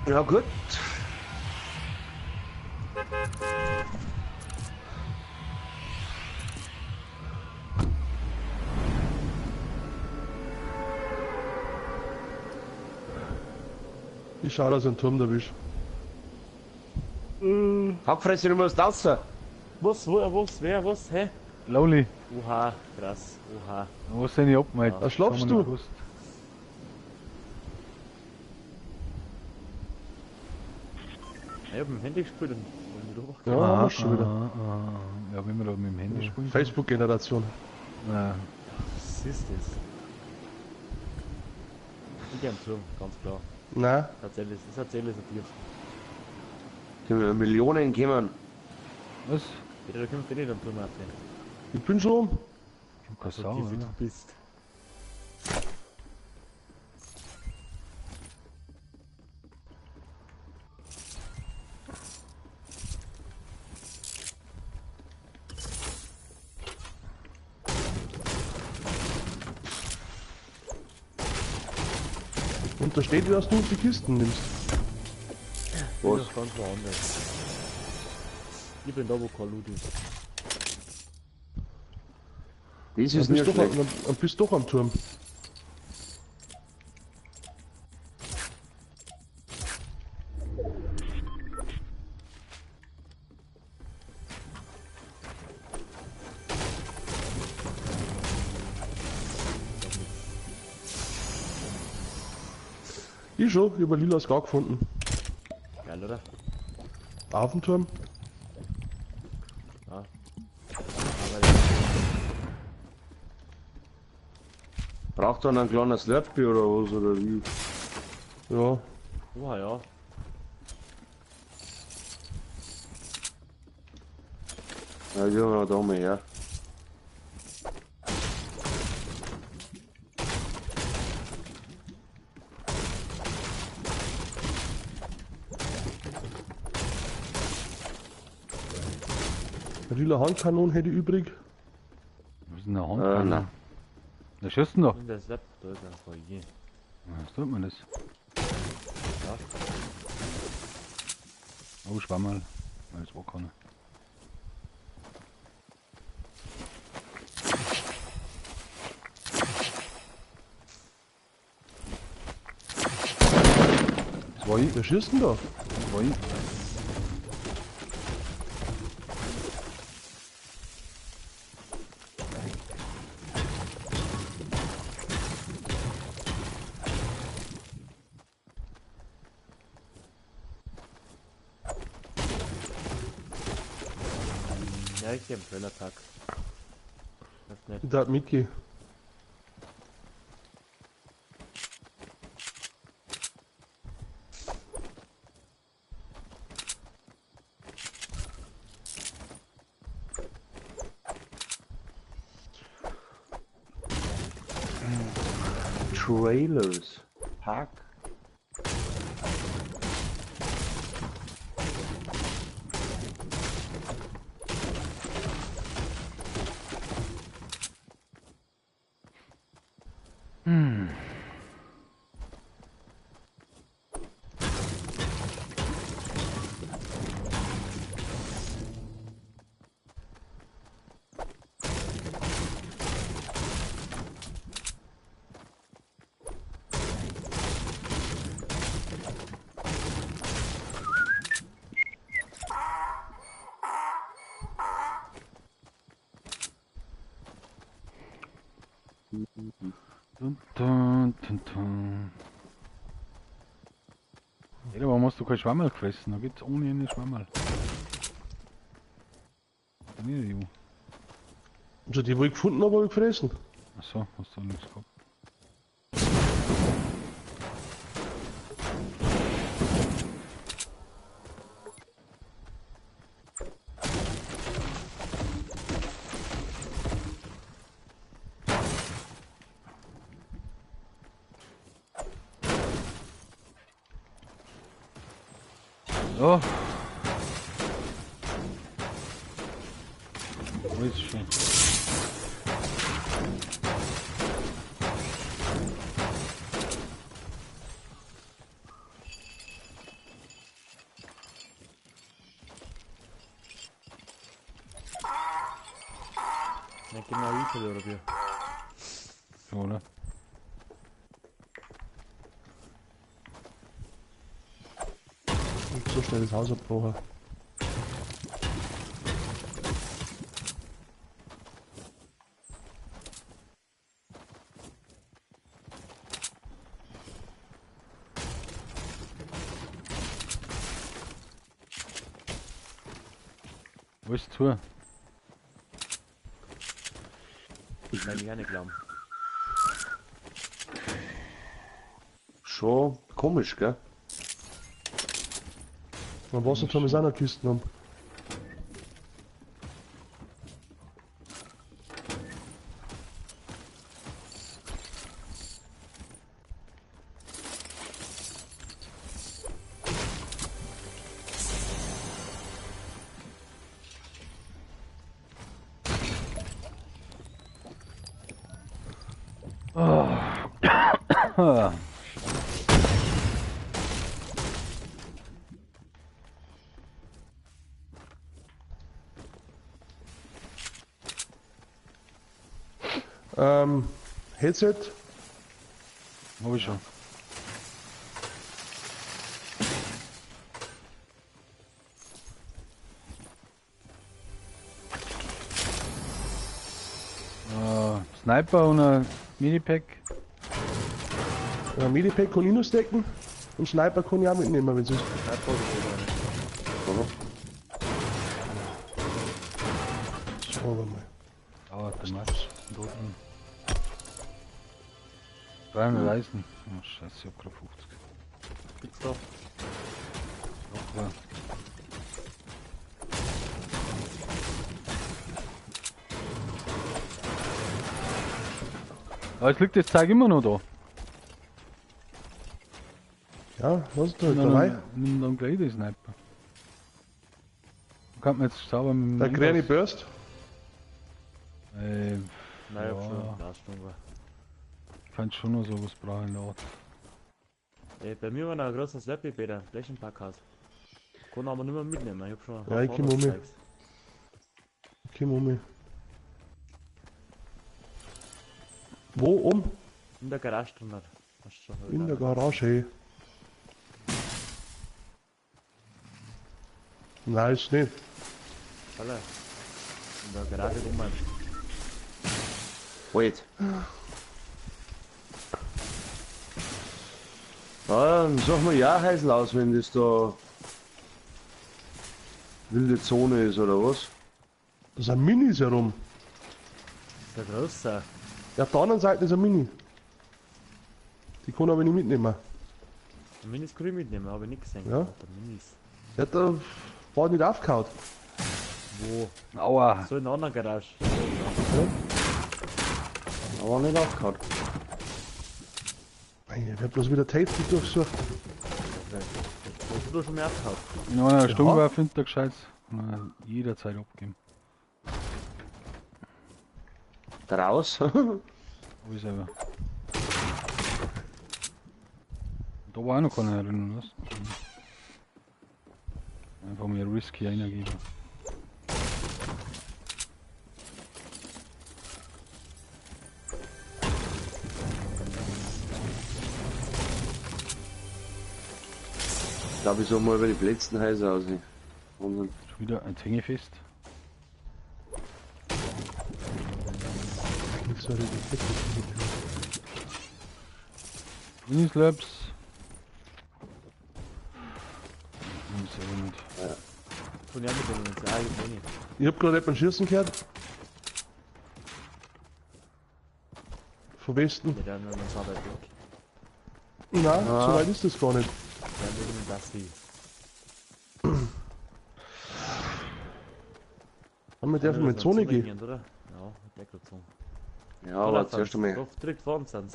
Ja gut.
Ich schau, dass ich einen Turm erwische.
Hackfresse, du musst raus.
Was, wo, was, wer, was, hä?
Lonely.
Oha, krass, oha.
Was sind die abgemeldet?
Da schlafst du.
Ich hab mit dem Handy gespielt und wieder
Ja, haben wir schon wieder.
Aha. Ja, wenn wir da mit dem Handy spielen.
Facebook-Generation.
Ja.
Was ist das? Ich geh am Turm, ganz klar.
Nein.
Tatsächlich, das erzähle ich so tief.
Können wir Millionen kommen.
Was?
Peter, da kommst du nicht am Turm erzählen.
Ich bin schon um.
Ich hab keine
So
Sau,
tief wie
oder?
du bist.
Und da steht, dass du die Kisten nimmst.
Ich bin
Was?
noch ganz woanders. Ich bin da, wo kein Loot ist.
Das
Dann
ist
bist
nicht
du
schlecht.
dann bist doch am Turm. Ich schon, ich habe lila Scar gefunden.
Geil, oder?
Auf dem Turm.
Ja.
Braucht dann ein kleines Slurpee oder was, oder wie?
Ja.
Oha, ja.
Ja, gehen wir da mal her.
Eine lila Handkanone hätte ich übrig.
Was ist denn eine Handkanone?
Nein.
Da schießt denn da.
Und der Slap, da ist ein VG.
Was tut man das?
Ja.
Oh, Schwammerl. Das war keiner. Das war ich.
Wer schießt denn da?
Das war ich.
Ja, ich geh im Trailerpark. Das nicht.
Ich darf mitgehen.
Trailers. Park.
Dun, dun, dun, dun. Hey, warum hast du kein Schwammerl gefressen? Da gibt's ohne Ende Schwammerl. Nee, ju.
Also die, wo ich gefunden habe, habe ich gefressen.
Achso, hast du nichts gehabt. So. Wo ist schon?
Ja, gib mal Refill oder wie?
So, oder?
So schnell das Haus abgebrochen.
Wo ist zu?
Ich kann ich auch nicht glauben.
Schon komisch, gell?
Am Wasserturm ist auch noch Kisten haben.
Oh.
Headset?
Hab ich schon. Sniper und ein Minipack.
Ja, Medipack kann ich noch stecken und Sniper kann ich auch mitnehmen, wenn es ist. Schauen wir mal.
Dauert der Match. 300 Eisen. Oh scheiße, ich hab grad 50.
Gibt's doch.
Ja. Aber es liegt das Zeug immer noch da.
Ja, was ist da dabei?
Nimm dann gleich den Sniper. Kann man jetzt sauber mit dem
Der kleine Burst?
Nein,
ich hab schon Leistung.
Ich kann schon noch sowas brauchen in der Art.
Ey, bei mir war noch ein großer Slappy Peter, Flächenpackhaus. Kann aber nicht mehr mitnehmen, ich hab schon.
Ja, ich komm um mich. Ich komm um mich. Wo um?
In der Garage drin.
In der Garage, hey. Nein, ist nicht.
Alle. In der Garage rum.
Wait. Ah, dann sag mal ja Häusl aus, wenn das da wilde Zone ist oder was?
Da sind Minis herum.
Das ist ein großer.
Ja, auf der anderen Seite ist ein Mini. Die kann aber nicht mitnehmen.
Die Minis kann ich mitnehmen, habe ich nicht gesehen.
Ja.
Der Minis.
Ja, da war nicht aufgehauen.
Wo?
Aua.
So in der anderen Garage.
Aber nicht aufgehauen.
Ich hab bloß wieder Tape durchsucht.
Hast du da schon mehr abgehauen?
In einer Stunde war findet der gescheit. Jederzeit abgeben.
Raus.
Hab ich selber. Da war auch noch keiner drin, oder was? Einfach mehr Risky eingeben.
Ich glaube, ich soll mal über die letzten Häuser aussehen. Schon
wieder ein Hängefest. Minislabs.
Ich hab gerade jemanden schießen gehört. Von Westen. Nein, so weit ist das gar nicht. Haben wir dürfen mit Zone gehen?
Oder? Ja, der gerade so.
Ja, aber zuerst einmal.
Doch, direkt vor uns sind.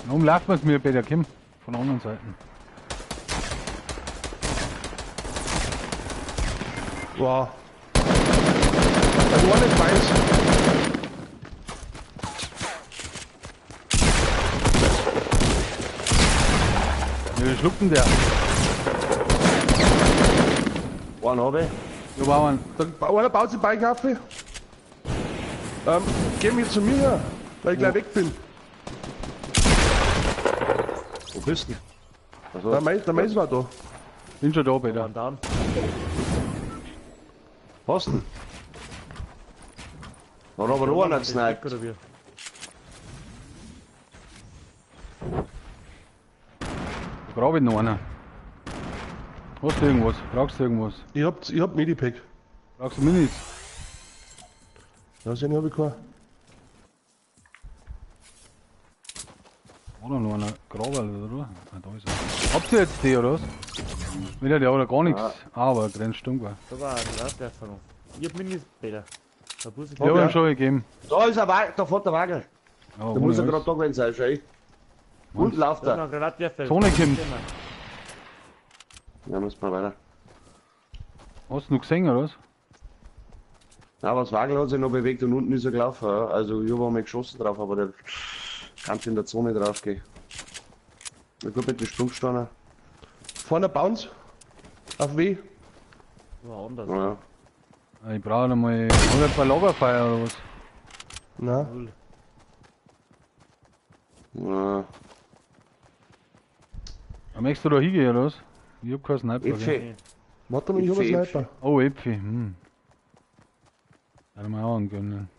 Warum laufen wir es mir, Peter Kim? Von der anderen Seite.
Wow. Also war nicht weiß.
Ja, wie schluckt denn der?
Einen habe ich.
Ja, Bauern.
Da, einer baut sich Beikaffee. Geh mit zu mir her, weil ich gleich weg bin.
Wo bist du? Also,
der Mais war da.
Bin schon da, Peter.
Was denn? Da hat aber noch einer gesniped.
Da brauch ich noch einer. Hast du irgendwas? Brauchst du irgendwas?
Ich hab Medipack.
Brauchst du Minis?
Ja, so eine hab ich keine.
War da noch einer Gravel, oder? Ah, da ist er. Habt ihr jetzt die, oder was? Wieder der oder gar nichts.
Ja.
Aber Grenzsturm war.
Da war ein Radwerfer noch. Ich hab Minis, Peter. Da muss ich
Ich hab ihm schon gegeben.
Da ist ein Wagen, da fährt der Wagen.
Ja,
da muss er gerade da gewesen sein, schau ich. Und läuft er.
Zone kommt.
Ja, muss man weiter.
Hast du noch gesehen, oder was?
Na, aber das Wagel hat sich noch bewegt und unten ist er gelaufen. Ja. Also ich hab einmal geschossen drauf, aber der kann in der Zone drauf gehen. Na gut, mit dem Sprungsteiner.
Vorne Bounce. Auf W.
War anders.
Ja.
Ich brauche noch mal. Hab ich ein paar Lagerfeuer oder was?
Nein.
Ja.
Möchtest du da hingehen, oder was? Ich hab keinen Sniper.
Äpfel.
Warte mal, ich hab einen Sniper.
Oh, Äpfel. Hm. Kann ich mir auch angönnen.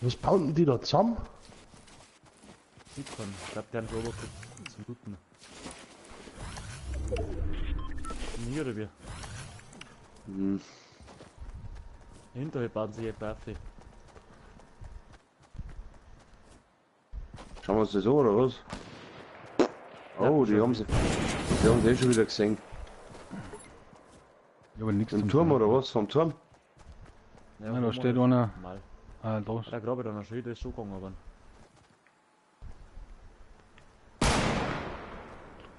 Was bauen denn die da zusammen?
Ich glaube, der hat einen Robot zum Looten. Hier oder wie?
Hm.
Hinterher bauen sich etwa auf.
Schauen wir uns das an, oder was? Oh, die haben sie. Die haben sie eh schon wieder gesehen.
Ja, aber nichts
Im Turm oder was? Vom Turm?
Ja,
ja, da steht einer.
Mal.
Ah, da.
Da grabe ich dann schon, der ist schon gegangen, aber.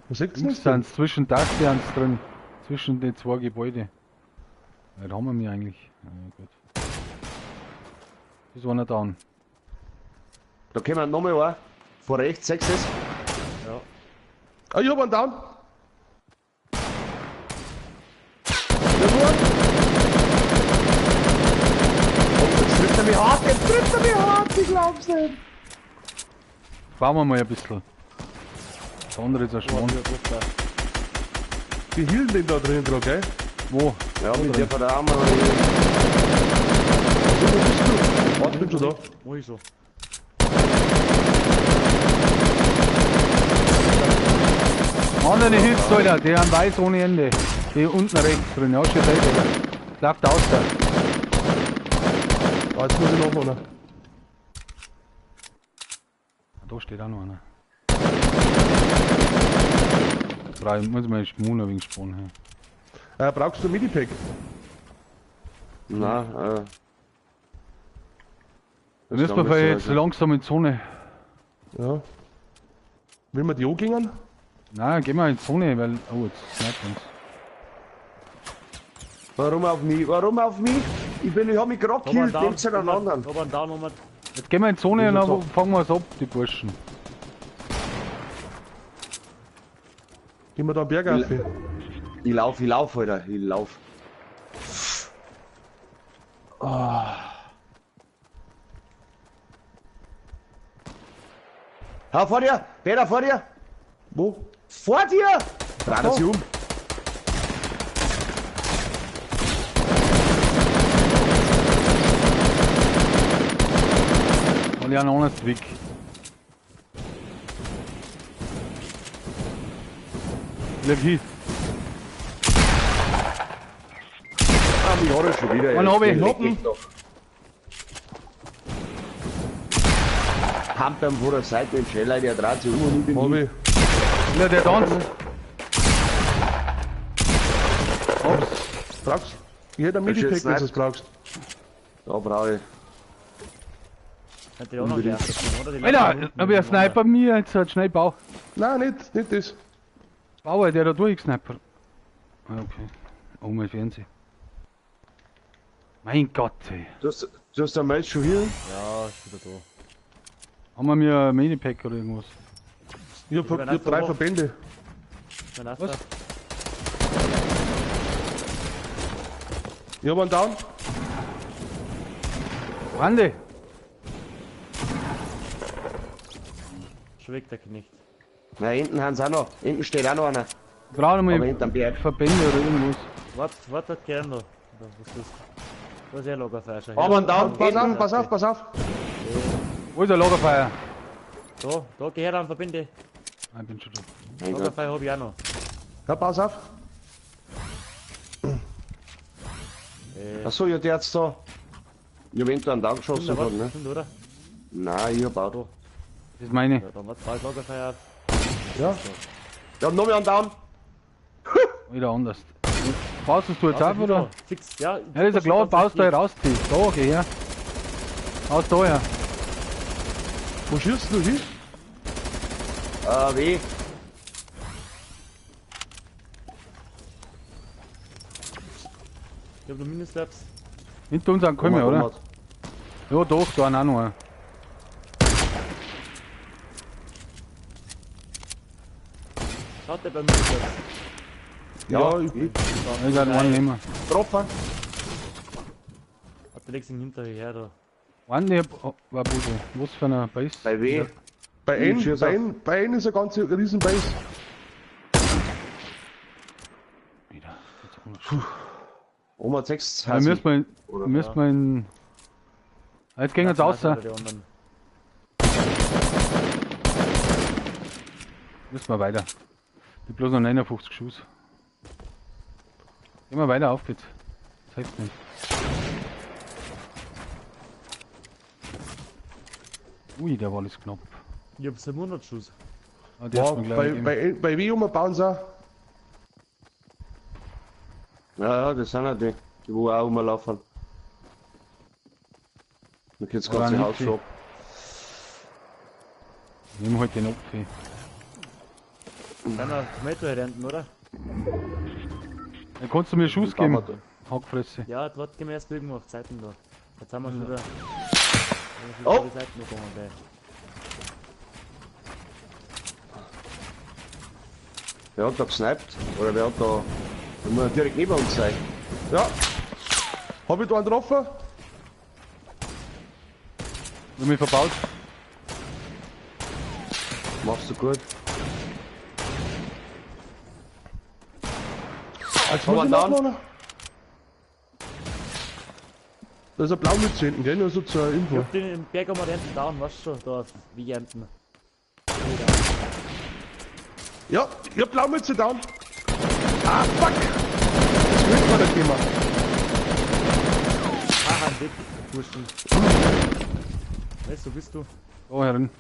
Was sagt's
Links
denn?
sind zwischen Dastians drin. Zwischen den zwei Gebäude. Ja, da haben wir mich eigentlich. Ja, gut. Ist einer down.
Da kommen nochmal ein. Vor rechts, 6 ist.
Ja.
Ah, ich hab einen down.
Jetzt trifft er mich hart, jetzt trifft er mich hart, ich glaub's nicht.
Fahren wir mal ein bisschen. Das andere ist ein Schwan.
Die hielten den da drin gerade, gell?
Wo?
Ja, mit der von der Arme.
Wo bist du? Warte, bin schon da.
Wo ich schon?
Andere hilft, Alter, die haben weiß ohne Ende. Die unten rechts drin, ja, schon seit, Alter. Läuft aus da.
Ah, jetzt muss ich noch einer.
Da steht auch noch einer. Drei, muss ich mal schmulen wegen Spawn her.
Brauchst du ein Medipack?
Nein,
Da müssen wir vielleicht jetzt langsam in die Zone.
Ja. Will man die angehen?
Nein, gehen wir in die Zone, weil. Oh, jetzt sniped uns.
Warum auf mich? Warum auf mich? Ich hab mich gerade gekillt, denkt an einen anderen.
Jetzt gehen wir in die Zone und dann fangen wir es ab, die Burschen.
Gehen wir da am Berg auf.
Ich lauf, Alter, ich lauf. Oh. Hau vor dir! Peter, vor dir!
Wo?
Vor dir! Dreh das um!
Und ich habe einen anderen Weg. Bleib hier.
Ah, mich hat er schon wieder.
Wann hab ich?
Pumpt am vor der Seite den Scheller, der dreht sich um und ich bin
Hab ich.
Ja, der tanzt. Ups.
Brauchst du? Ich hätte ein Medipack, wenn du es brauchst.
Ja, brauche ich.
Alter, hab ich einen Sniper mir jetzt halt schnell bau.
Nein, nicht das.
Bauer, der da durchgesnipert. Okay. Oh, mein Fernseher. Mein Gott, ey.
Du hast den Mais schon hier?
Ja, ist wieder da.
Haben wir mir ein Minipack oder irgendwas?
Ich hab 3 Verbände.
Was?
Ich hab einen Down.
Brande!
Schon weg, der Knecht.
Na, hinten haben sie auch noch. Hinten steht auch noch einer.
Brauchen wir
hinterm Berg.
Verbände oder irgendwas.
Warte, gern noch. Was ist das? Da ist ja Lagerfeuer schon.
Aber einen Down.
Pass auf, pass auf, pass auf.
Wo ist der Lagerfeuer?
Da, geh her an Verbinde.
Ah, ich bin schon da.
Lagerfeuer hab ich auch noch.
Ja, pass auf.
Achso, ja, der hat's da. Ich hab hinten einen Down geschossen, ne?
Stimmt, oder?
Nein, ich hab auch da.
Das ist meine.
Ja, dann warte, Lagerfeuer auf.
Ja.
Ja, noch mehr einen Down.
Wieder anders. Baust du jetzt auf, oder?
Fix, ja.
Ja, das ist ja klar, baust du hier raus. Da, geh her. Aus da her.
Wo schießt du hin?
Weh.
Ich hab noch Minus-Labs.
Hinter uns ankommen, oder? Ja, doch, da auch noch einer.
Schaut der bei mir jetzt?
Ja, ich
werde einen nehmen.
Getroffen.
Hat der Lexing hinterher da.
Einen, war Buse. Was für eine Base?
Bei W.
Bei N, bei N ist eine ganze riesen Base.
Wieder.
Oma 6.
Da müssen wir in. Jetzt gehen wir jetzt raus. Müssen wir weiter. Ich hab bloß noch 59 Schuss. Gehen wir weiter, auf geht's. Das hilft nicht. Ui, der war alles knapp.
Ich hab 700 Schuss.
Ah, die wow,
bei W um bauen sie auch.
Ja, ja, das sind ja die, die wo auch rumlaufen. Da geht's ganze Haus schon ab.
Nimm halt den Opfer.
Sind wir Tomato herrenten, oder?
Ja, kannst du mir Schuss geben? Hackfresse.
Ja, dort gehen wir erst irgendwo auf Zeiten da. Jetzt haben wir schon wieder.
Oh!
Die Seiten gegangen, gleich.
Wer hat da gesniped? Oder wer hat da. Der muss direkt neben uns sein.
Ja. Hab ich da einen getroffen?
Ich hab mich verbaut.
Machst du gut.
Jetzt muss ich noch. Da ist ein Blaumütze hinten, gell? Nur so zur Info.
Ich hab den im Berg am hinten down, weißt du schon, da auf wie hinten.
Ja, ich hab Blaumütze down. Ah, fuck! Das wird mir nicht immer.
Ah, ein Weg, Burschen. Weißt du, bist du?
Da herin.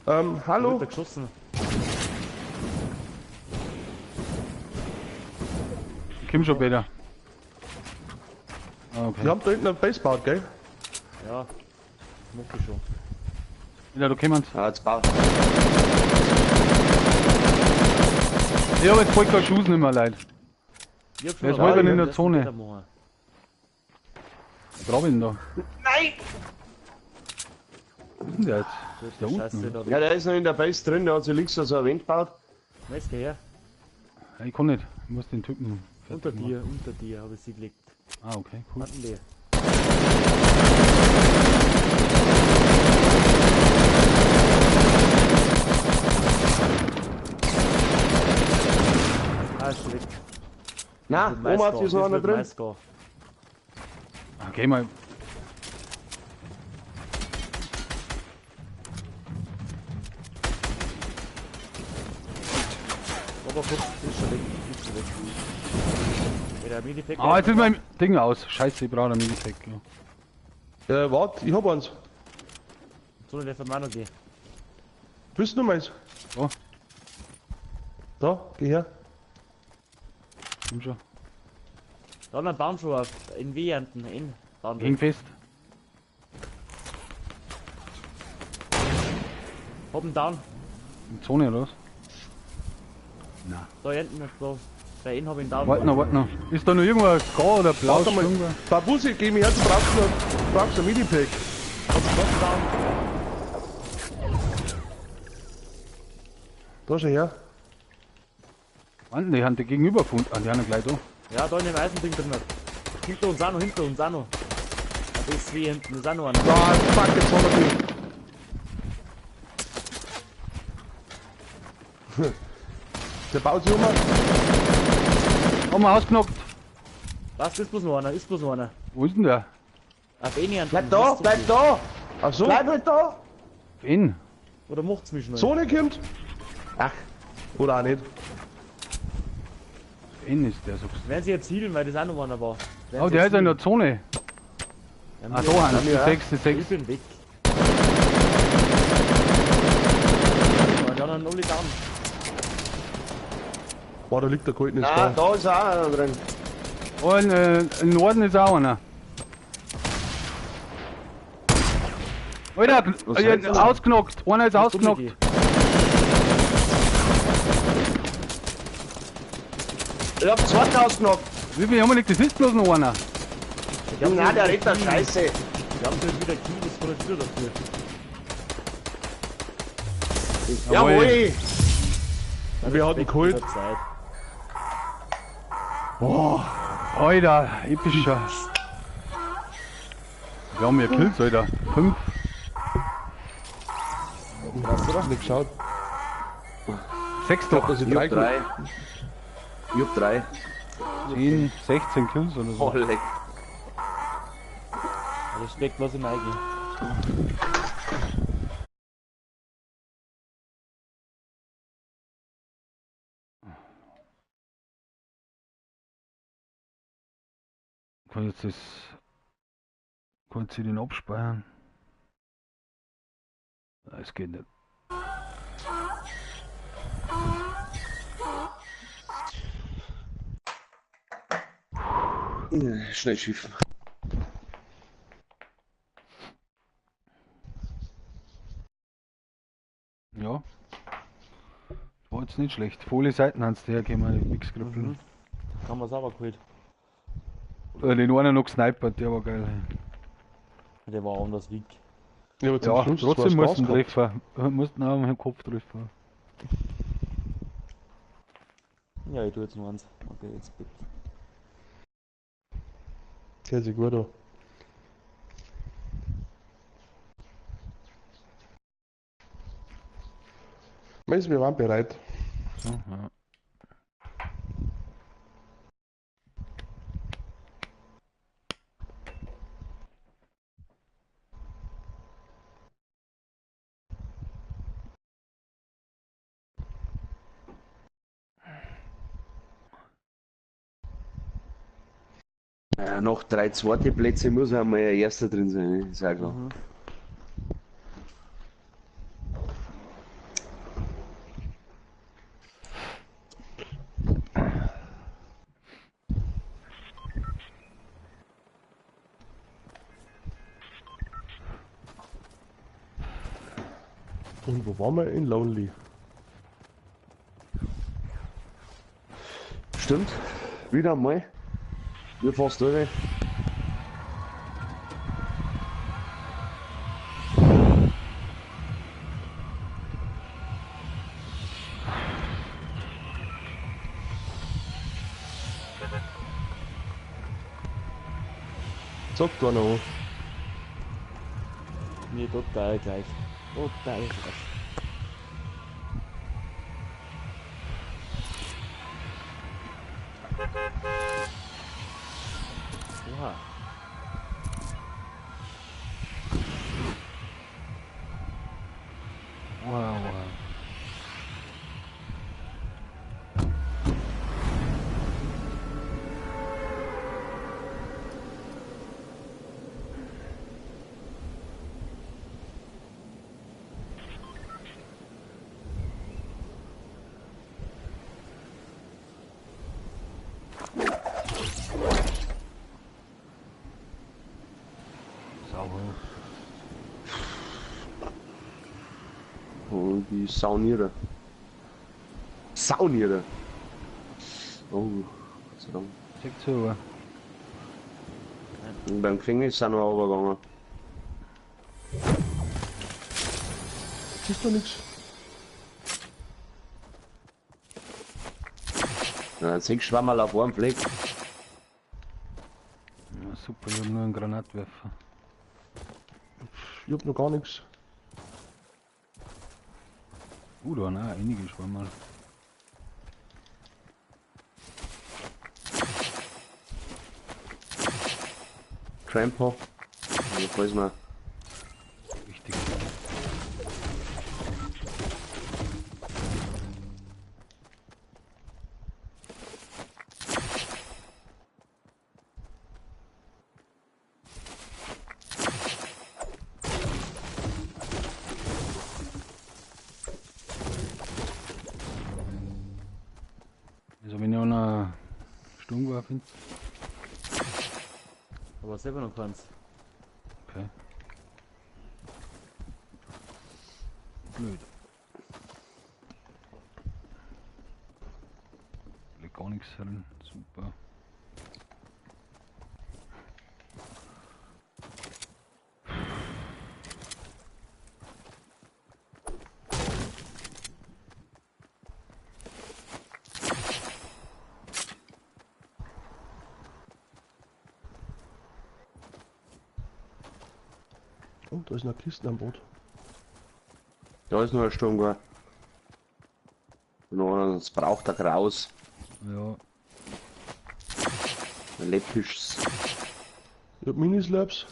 Hallo?
Wird da geschossen.
Ich komm schon, Peter. Ah, okay.
Wir haben da hinten einen Base gebaut, gell?
Ja, mach ich schon.
Ja, da kommen's.
Ah, jetzt baut.
Ich hab jetzt bald keinen Schuss nicht mehr, Leute.
Ich hab schon
Jetzt
einen
wollen wir in
Ball,
der Zone.
weitermachen.
Was trau ich denn da?
Nein!
Wo ist denn der jetzt? Ist der
Scheiße,
unten?
da.
Ja, der ist noch in der Base drin, der hat sich links so eine Wand gebaut.
Weißt du, her?
Ja, ich kann nicht. Ich muss den Typen
Unter
fertig
dir, unter dir habe ich sie gelegt.
machen. Ah, okay, cool.
Warten die. Ah, ist schon weg.
Na,
Mit
oben hat
Mais
ist noch
gehen.
einer
Mit
drin.
Mais gehen.
Okay, mal.
Aber guck, ist schon weg. Ist schon weg. Ja, der Minipack.
Ah, jetzt ist mein Ding aus. Scheiße, ich brauche ein Minipack. Ja.
Warte, ich hab eins.
So, der wird auch noch gehen.
Willst du meins?
Oh.
Da, geh her.
Komm schon.
Da ein Baum schon auf. In Wehenten, in Baum.
Häng fest.
Hab ihn down.
In Zone oder was?
Da hinten, da. Bei ihnen hab ich ihn down.
Warte noch, warte noch. Ist da noch irgendwo Grau oder Blau?
Warte mal. Babusi, geh mir her, du brauchst ein Minipack.
Hab ihn down.
Da schau her.
Mann, die haben die gegenüber gefunden. Ah, die haben ja gleich da.
Ja, da in dem Eisending drin. Hinter uns auch noch, hinter uns auch noch. Da ist wie hinten, ist auch noch einer.
Ah, fuck, jetzt hat er mich. Der baut sich um.
Haben wir ausgenockt.
Was, ist bloß noch einer, ist bloß noch einer.
Wo ist denn der?
Auf Eni
Bleib da, bleib da!
Ach so.
Bleib halt da!
Wen?
Oder macht's mich schnell?
Zone kommt.
Ach,
Oder auch nicht.
Wen ist der, sagst
Werden sie jetzt healen, weil das auch noch einer war.
du? Oh, der ist in der Zone.
Ja,
Ah, da, Hans, die
ja.
6, die
Ich
6.
bin weg. Die anderen alle down.
Boah, da liegt der Golden
na,
da.
da ist auch einer drin.
Oh, im Norden ist auch einer. Alter,
Was heißt das?
ausgenockt. Einer ist ausgenockt.
Ich hab zwei ausgenockt.
Wie viel haben wir nicht? Das ist bloß noch einer.
Nein, der redet da Scheiße.
Wir haben schon wieder Kiel, das war jetzt wieder dafür.
Jawohl!
Wer hat ihn geholt?
Zeit.
Alter, epischer. Wir haben ja Kills, Alter. 5.
Hast du das nicht geschaut?
6 doch.
Dass ich
Ich
drei
hab drei. Ich hab drei.
10, 16 Kills oder so.
Oh, leck.
Respekt, lass ihn reingehen.
Kann jetzt das. Kann sie den abspeichern? Nein, es geht nicht.
Schnell schiffen.
Ja. War jetzt nicht schlecht. Volle Seiten haben sie hergekommen, die Mixgriffel.
Mhm. Haben wir sauber geholt.
Den einen noch gesnipert, der war geil.
Der war anders weg.
Ja, aber zum
Ja,
Schluss
trotzdem
zwei
mussten
Spaß gehabt.
treffen. Mussten auch im Kopf treffen.
Ja, ich tu jetzt noch eins. Okay, jetzt bitte.
Der sich gut an. Meinst du, wir waren bereit?
So, ja.
Ja, noch 3 zweite Plätze muss einmal ein erster drin sein, ne? Ist auch klar.
Mhm.
Und wo waren wir? In Lonely.
Stimmt. Wieder einmal. Wir fast durch.
Zockt einer an.
Mir total gleich. Total gleich. Oha.
Wow, wow. Sauber.
Und die Sauniere. Sauniere. Oh, Gott sei Dank.
6 Uhr.
Und beim Gefängnis sind wir runtergegangen.
Siehst du nichts?
Ja, 6 Schwammerl auf einem Fleck.
Ja, super, ich hab nur einen Granatwerfer.
Ich hab noch gar nichts.
Da waren auch einige Schwammerl.
Tramper. Ja, falls wir.
Wichtig. Also wenn ich auch noch Sturmgewehr finde.
Aber selber noch keins.
Okay. Blöd. Liegt gar nichts drin. Super.
Oh, da ist noch eine Kiste am Boot.
Da ist noch ein Sturmgewehr. Noch einer, das braucht er raus.
Ja.
Ein Leppischs.
Ich hab Minislabs.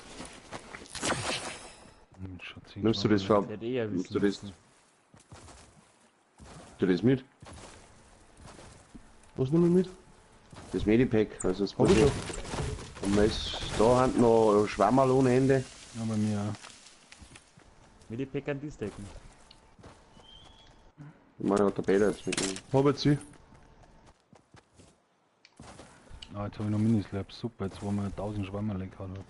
Nimmst du das vor?
Nimmst
du das? Du das mit?
Was nehme ich mit?
Das Medipack, also das
Hab ich schon.
Und man ist da haben noch Schwammerl ohne Ende.
Ja, bei mir auch.
Medipack an die stecken.
Ich meine, hat der Peter jetzt mitgenommen.
Hab jetzt sie.
Ah, jetzt habe ich noch Minislabs. Super, jetzt wo wir 1000 Schwammerl gehabt haben.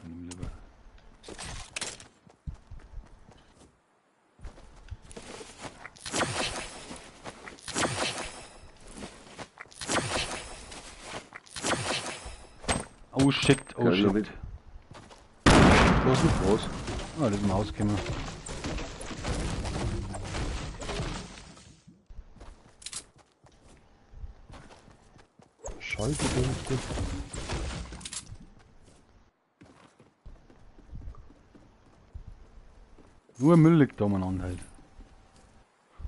Nimm lieber. Oh shit, oh
Ja,
shit.
Was? Was?
Ah, das ist ein Haus gekommen.
Scheiße, das ist.
Nur Müll liegt da umeinander halt.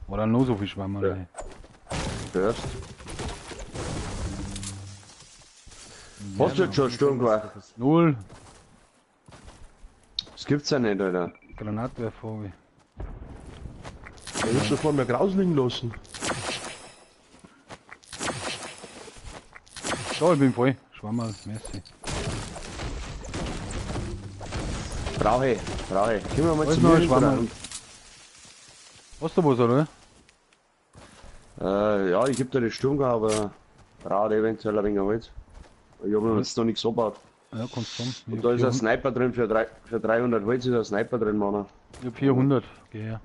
Oder noch so viel Schwammerl.
Ja. Hörst. Hast du jetzt schon Sturmgewehr?
Null.
Das gibt's ja nicht, Alter.
Granatwerfer hab ich.
Da wirst du vor mir graus liegen lassen.
Da, ich bin voll. Schwammerl, merci.
Brauche ich, brauche ich. Können wir mal zu
noch
mir
Schwammerl? Hast du was, oder?
Ja, ich geb dir die Sturmgewehr, aber brauche eventuell ein wenig Holz. Ich hab mir jetzt noch nichts abgebaut.
Ja, kommst du.
Und da ist ein Sniper drin, für 300 Holz ist ein Sniper drin, Mann.
Ich hab 400. Geh her.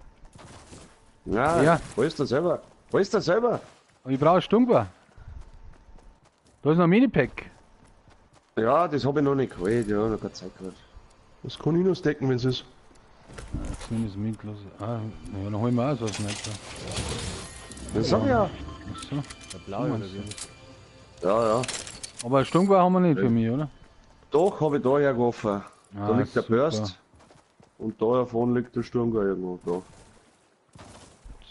Ja, ja. Holst du selber. Holst du selber.
Aber ich brauche ein Sturmgewehr. Da ist noch ein Minipack.
Ja, das hab ich noch nicht geholt, ja, noch keine Zeit gehabt.
Das kann ich noch stecken, wenn es ist.
Jetzt nimm ich es mit, los. Ah, ja, dann holen wir auch so einen Sniper.
Das sag ich ja.
Ach so.
Der blaue oder wie?
Ja, ja.
Aber ein Sturmgewehr haben wir nicht für mich, oder?
Doch, hab ich da hergeworfen.
Ah,
da liegt der
super.
Burst. Und da davon liegt der Sturmgewehr irgendwo. Da.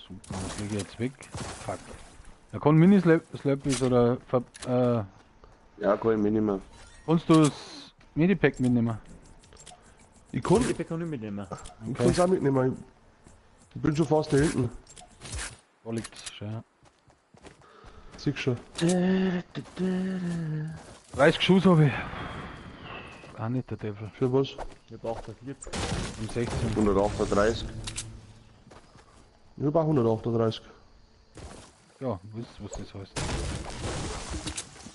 Super, das lege ich jetzt weg. Fuck. Da kann Mini-Slurpees oder.
Ja, kann ich mitnehmen.
Kannst du das Medipack mitnehmen?
Ich kann.
Medipack kann ich mitnehmen.
Ich kann es auch mitnehmen. Ich bin schon fast da hinten.
Da liegt's schon, ja.
Siehst schon.
30 Schuss habe ich. Auch nicht der Teufel.
Für was?
Ich hab 48.
Um 16.
138.
Ich hab auch 138.
Ja, weißt du, was das heißt.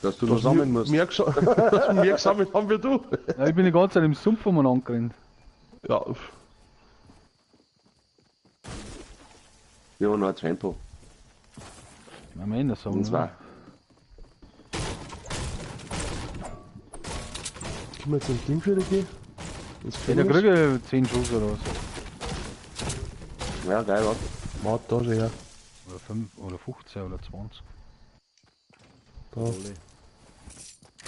Dass du noch sammeln musst.
Mehr, mehr gesammelt haben wir du.
Ja, ich bin die ganze Zeit im Sumpf umeinander gerannt.
Ja.
Ja, noch ein Tempo.
Nein, das sagen
Und zwei.
Können wir jetzt ein Ding für dich gehen?
Ja, da kriege ich 10 Schuss oder was.
Ja, geil, warte.
Warte, da schon her.
Oder 5 oder 15 oder 20.
Da.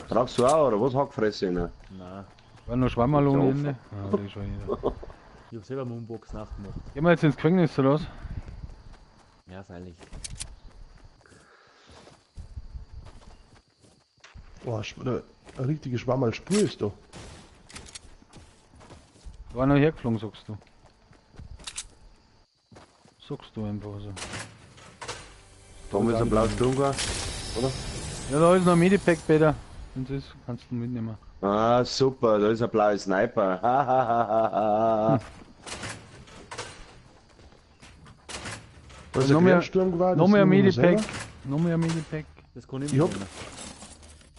Brauchst du auch, oder was? Hackfresse, ne?
Nein.
War noch Schwammerl ohne Ende? Ah, die schon jeder.
Ich hab selber Moonbox nachgemacht.
Gehen wir jetzt ins Gefängnis, oder was?
Ja, freilich.
Oh, eine richtige Schwammerlspur ist da.
War noch hergeflogen, sagst du. Sagst du einfach so.
Da ist ein blauer Sturmgewehr, oder?
Ja, da ist noch ein Medipack, Peter. Wenn es ist, kannst du mitnehmen.
Ah, super, da ist ein blauer Sniper.
Da ist ein
noch
Sturmgewehr.
Noch mehr Medipack. Noch mehr Medipack.
Das kann ich mitnehmen.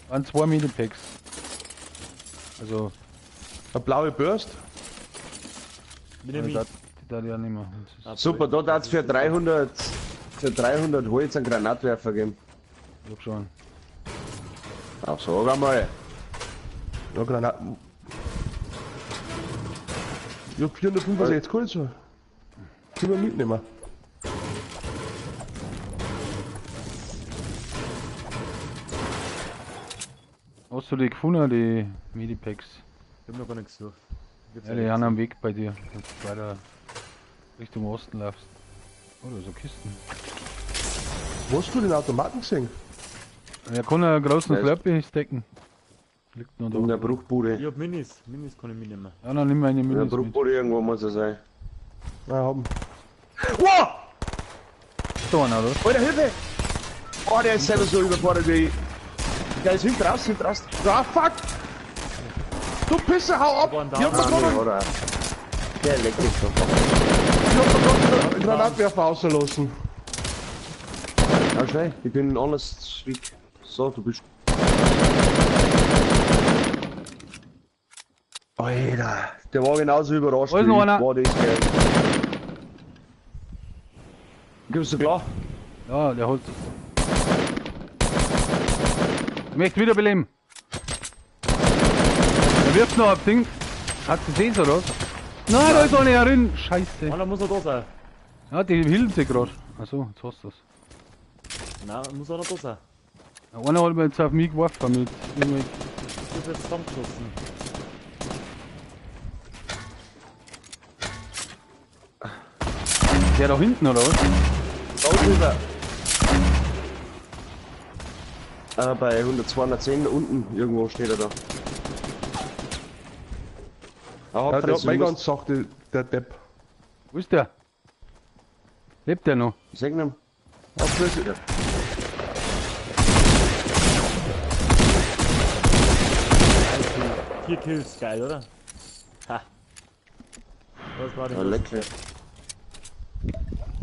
Waren 2 Medipacks. Also.
Eine blaue Burst?
Mit dem
Die ja nicht mehr.
Super, da darf es für 300 Holz einen Granatwerfer geben.
Ich hab schon.
Ach, sag einmal.
Ja, Granaten. Ich hab 465 Holz. Können wir mitnehmen.
Hast du die gefunden, die Medipacks?
Ich hab noch gar nicht gesucht.
Ja, die sind am Weg bei dir, wenn du weiter Richtung Osten laufst. Oh, da sind Kisten.
Wo hast du den Automaten gesehen?
Er kann einen großen Slurpee stecken. Liegt noch da.
In der Bruchbude.
Ich hab Minis. Minis kann ich mitnehmen.
Ja, dann nimm meine Minis.
In der Bruchbude irgendwo muss er sein.
Na, haben.
Wow!
Ist da einer, oder?
Alter, Hilfe! Oh, der ist selber so überfordert wie ich. Der ist hinten raus, hinten raus.
Ah, fuck! Du Pisser, hau ab! Ich hab mir gerade...
Der leckt mich doch.
Ich hab mir gerade einen Granatwerfer rausgelassen.
Ja, schnell, ich bin anders weg. So, du bist... Alter, der war genauso überrascht.
Da ist noch einer.
War das geil. Gibst du klar?
Ja, der holt. Ich möchte wiederbeleben. Er wirft noch ein Ding. Hat sie gesehen, oder was? Nein, da ist einer herin. Scheiße.
Einer muss noch da sein.
Ja, die hilft sich gerade. Achso, jetzt hast du's.
Nein, muss einer da sein.
Ja, einer hat mir jetzt auf mich geworfen mit irgendwelchen.
Ich hab jetzt zusammengeschossen.
Der da hinten, oder was?
Da drüber. Bei 100, 210 unten irgendwo steht er da.
Ja, der hat meine ganze Sache, der Depp.
Wo ist der? Lebt der noch?
Sag ihm.
Ja.
4 Kills, geil, oder? Ha. Das war die
Ja, lecker.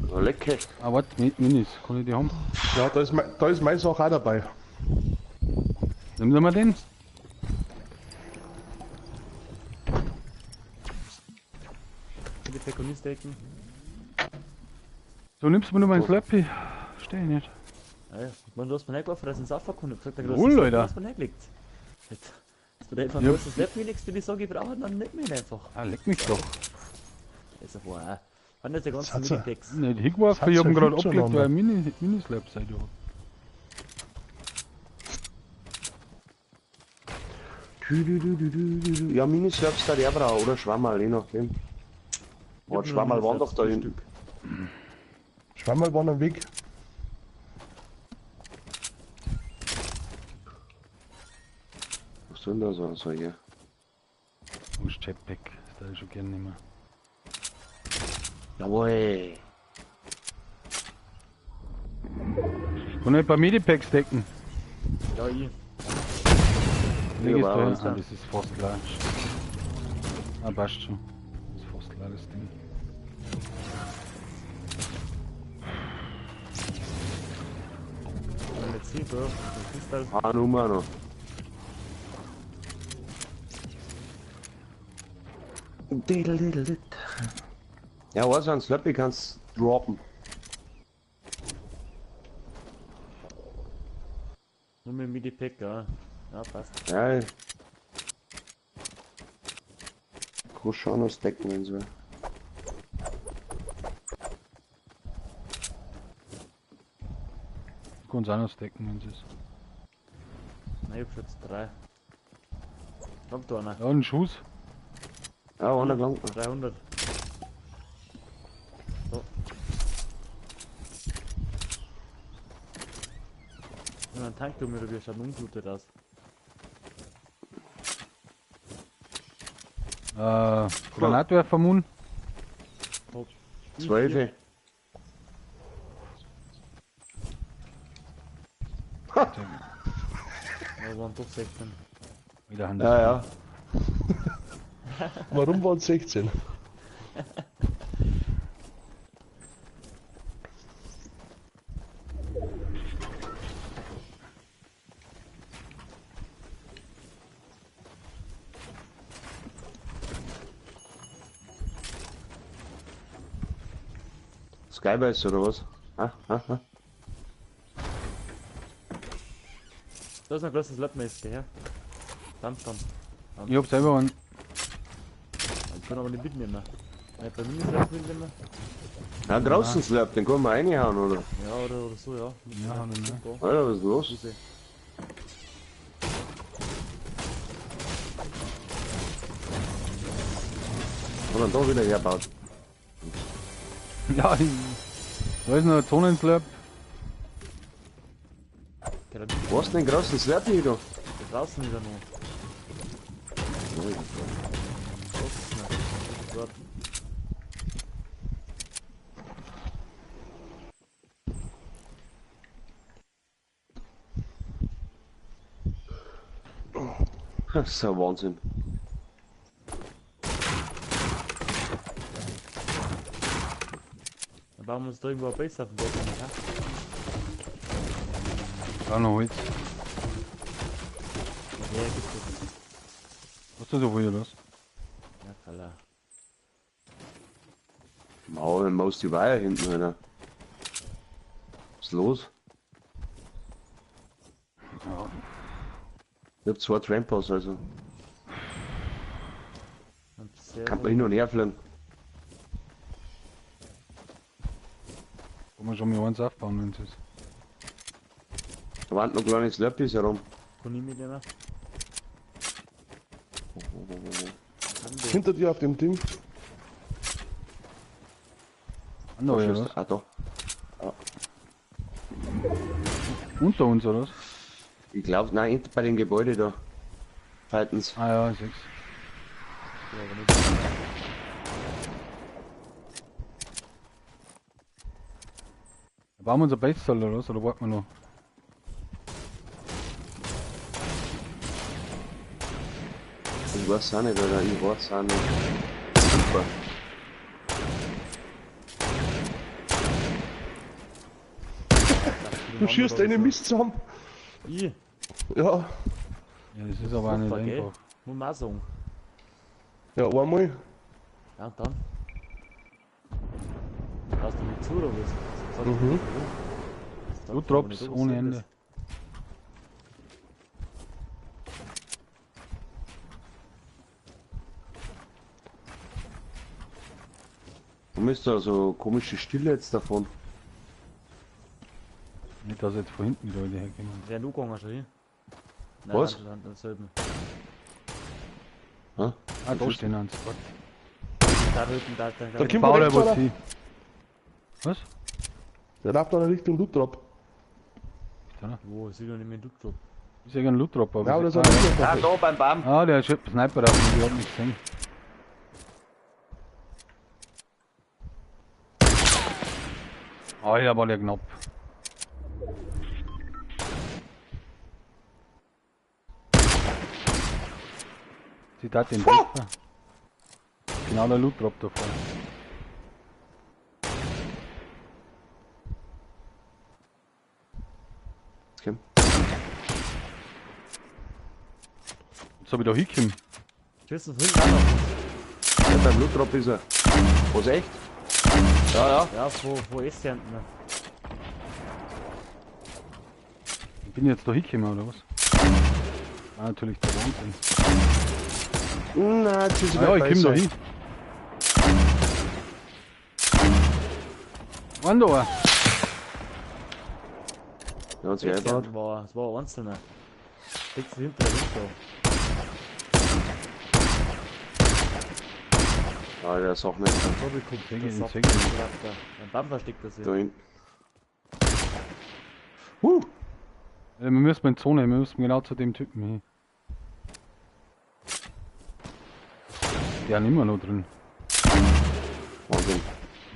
Ja, lecker.
Ah, warte, Minis, kann ich die haben?
Ja, da ist meine Sache auch dabei.
Nimm wir mal den.
Medipack und nicht stacken.
So, nimmst du mir nur meinen Slappy? Versteh ich nicht.
Ja, ja. Ich meine, du hast mir nicht geworfen, dass ich ins Auffahren Ich hab gesagt, der
Wohl,
große
Alter.
Du hast mir nicht gelegt. Jetzt, dass du da einfach ein
Ja.
großes Slap hinlegst, wenn ich sage, ich brauche ihn, dann nimm ihn einfach.
Ah, leck mich doch.
Das ist ja wahr. Wann ist der ganzen
hat's ja-
Medipacks?
Nicht hingeworfen,
Das
ich hab ihn
hat's ja
gerade
viel
abgelegt,
zueinander.
weil ich Mini-Slap seid ihr.
Ja, Mini-Slurps da der braucht, oder Schwammerl, je nachdem. Oh, Schwammerl waren doch da hinten.
Schwammerl waren am Weg.
Was soll denn da so, so hier?
Wo ist Jetpack? Das darf ich schon gerne nehmen.
Jawohl.
Kann ich ein paar Medipacks decken?
Ja, ich.
Leg
Ja,
es da hin.
aber
Ah, das ist fast klar. Ah, passt schon. Das ist fast klar, das Ding.
Let's see, Bro. Das ist halt.
Ah, Nummer noch. Ja, was ein Slurpee kannst droppen.
Nur mit dem Medipack, ja. Ja, passt.
Ja. Kann schon noch stacken, wenn so.
Du kannst auch noch stacken, wenn es ist.
Nein, ich hab schon jetzt 3. Kommt da einer.
Ja, ein Schuss.
Ja, einer gelangt noch.
300. So. Und ein Tank oder wie schaut unblutet aus.
Granatwerfer Moon.
12.
Ja, waren doch 16.
Wieder Hand.
Ja, ja.
Warum waren es 16?
Skybase oder was? Ah, ah, ah.
Da ist noch ein großes Lappmeister, ja? Dampfdamm.
Ich hab selber einen.
Ich kann aber nicht mitnehmen. Nein, bei mir ist das mitnehmen.
Ja, draußen Slurp, den können wir reinhauen, oder?
Ja, oder so, ja.
Ja, oder ne?
Alter, was ist los?
Grüße.
Hat er da wieder herbaut.
Ja, da ist noch ein Zonenslurp.
Wo hast du den großen Slurp hier da?
Da draußen wieder noch. Draußen noch. Dort.
Das ist ein Wahnsinn.
Dann bauen wir uns da irgendwo eine Base auf dem Berg, ja?
Da noch Holz.
Ja, gibt es.
Was ist das so viel los?
Ja, klar.
Mau, dann maust die Weiher hinten, Alter. Was ist los?
Ja.
Ich hab 2 Trampers, also.
Und sehr
Kann man hin und her fliegen.
Kann man schon mal eins aufbauen, wenn es ist.
Da waren noch kleine Slurpees herum.
Kann ich mitnehmen?
Hinter dir auf dem Ding.
Andere, oder was?
Ah, da.
Unter uns, oder was?
Ich glaub, nein, hinter bei dem Gebäude da. Falten's.
Ah ja, ich seh's.
Ja, aber nicht.
Da bauen wir uns ein Base oder was? Oder warten wir noch?
Ich weiß auch nicht, Alter. Ich weiß auch nicht. Super.
Du schießt einen Mist zusammen.
Ich?
Ja.
Ja, das ist aber auch nicht einfach.
Muss man auch sagen.
Ja, einmal.
Ja, und dann? Hast du mir zu oder was?
Mhm.
Du Drops ohne Ende.
Warum ist da so komische Stille jetzt davon?
Nicht, dass jetzt von hinten die Leute herkommen.
Wer du gegangen schon hin? Nein,
Was?
Nein, selben.
Hä?
Ah, da stehen eins.
Da hinten, da, da,
Da kommt
Bau
der
der
rechts
was
einer.
hin. Was?
Der läuft da in Richtung Loot Drop.
Wo, ist wieder nicht mehr ein Loot Drop?
Ich sehe einen Loot Drop, aber.
Ja, aber das
ah,
ist ein Loot
Ah,
Drop.
da beim Baum.
ah, der ist Sniper auf mich, ich hab nicht gesehen. Alter, war der knapp. Sie hat den Treffer. Genau der Loot Drop davor.
Okay.
Jetzt hab ich da hingekommen.
Schießen von hinten auch noch.
Ja, beim Loot Drop ist er. Was, echt? Ja, ja.
Ja, wo ist der hinten?
Ich bin jetzt da hingekommen, oder was? Ah, natürlich der Wahnsinn.
Nein, jetzt ist
Ah, ja, ich komm da hin. Wann da?
Ja, hat sich eingebaut.
War, es war ein einzelner. Steckt sich hinter der Winter.
Ah, der ist auch nicht.
Ich seh ihn.
Ein Baum versteckt er sich.
Da hinten.
Wir müssen in die Zone, wir müssen genau zu dem Typen hin. Der ist immer noch drin.
Wahnsinn.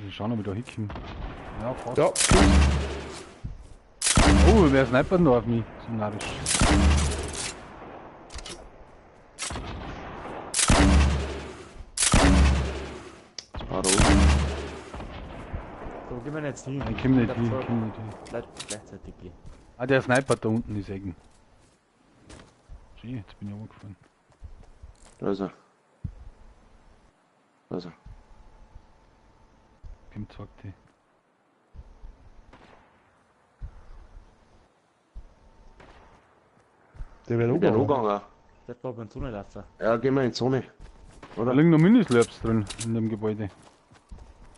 Wir schauen, ob ich da hinkomme. Ja, fast.
Ja,
Oh, wer snipert denn da auf mich? So narrisch.
Das war da oben.
So, gehen wir jetzt hin.
Ich komm nicht hin, ich komm nicht hin.
Gleichzeitig gehen.
Ah, der Sniper da unten ist Ecken. Schön, jetzt bin ich runtergefallen.
Da ist er. Da ist er.
Komm, zeig die.
Der wäre
Der
umgegangen.
umgegangen.
Das war beim Zone laufen.
Ja, gehen wir in die Zone.
Da
Oder?
liegen noch Minislurps drin, in dem Gebäude.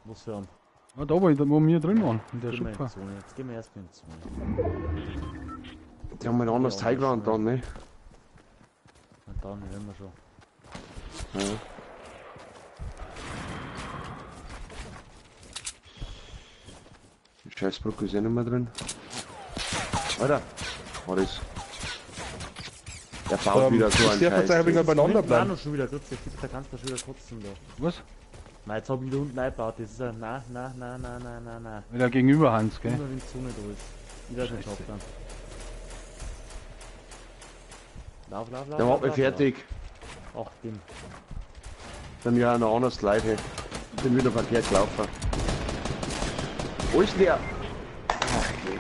Was für ein?
Ah, da, wo wir drin waren, in der
Gehen wir in die
Schuppe.
Zone. Jetzt gehen wir erst in die Zone.
Die haben ein anderes
Ja,
Teil gewandt dann, ne?
Und dann hören wir schon.
Ja. Die Scheißbrücke ist eh nicht mehr drin. Alter, was ist? Der baut wieder so einen
Ich darf jetzt
Scheiß.
ein wenig beieinander
Nein,
bleiben.
noch schon wieder. Grüezi, da kannst du schon wieder kotzen da.
Was?
Nein, jetzt hab ich wieder unten eingebaut. Das ist ein na, na, na, na, na, na, na.
Wieder gegenüber Hans, gell?
Immer wenn die Zone da ist. Ich werde nicht dann. Lauf, lauf, lauf.
Der
lauf,
macht mich
lauf,
fertig.
Lauf. Ach, dem.
Bei mir auch noch anders Leute. Hey. Bin wieder verkehrt gelaufen. Wo ist der? Ach, nee.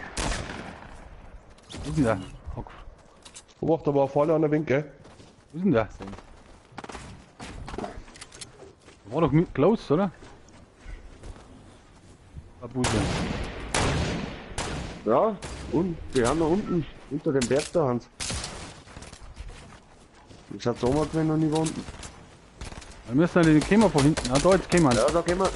Wo ist denn der? Hock.
Obacht, da war vorne einer Wink, gell?
Wo ist denn der? War doch mit close, oder? Babuse.
Ja, und die haben da unten, unter dem Berg da, Hans. Ich hab's oben gewesen und ich war unten.
Wir müssen ja den Kämmer von hinten. Ah, da jetzt kämen.
Ja, da gehen wir.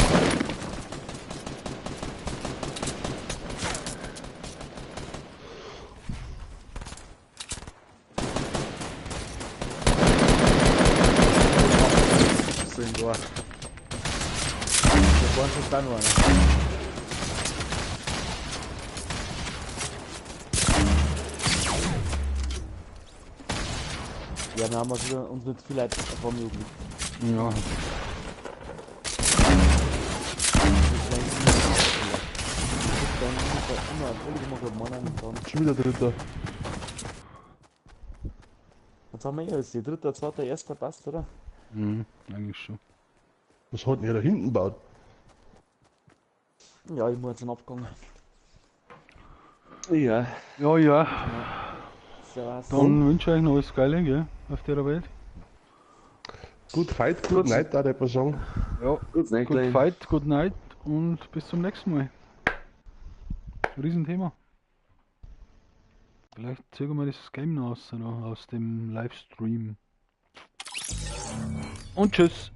So im Tor. Da vorne ist da noch einer. Ja, wir haben uns, wieder, uns mit viel Leid vor mir gelegt.
Ja.
Schon wieder dritter.
Jetzt haben wir eh alles. Die dritte, zweite, erster passt, oder?
Mhm, eigentlich schon.
Was hat denn ihr da hinten gebaut?
Ja, ich muss jetzt einen Abgang.
Ja.
Ja, ja.
Servus.
Dann wünsche ich euch noch alles Geile, gell? Auf der Welt.
Good fight, good night, da ich mal sagen.
Ja.
Gut,
Good fight, good night und bis zum nächsten Mal. Riesenthema. Vielleicht zögern wir das Game noch aus, oder aus dem Livestream. Und tschüss.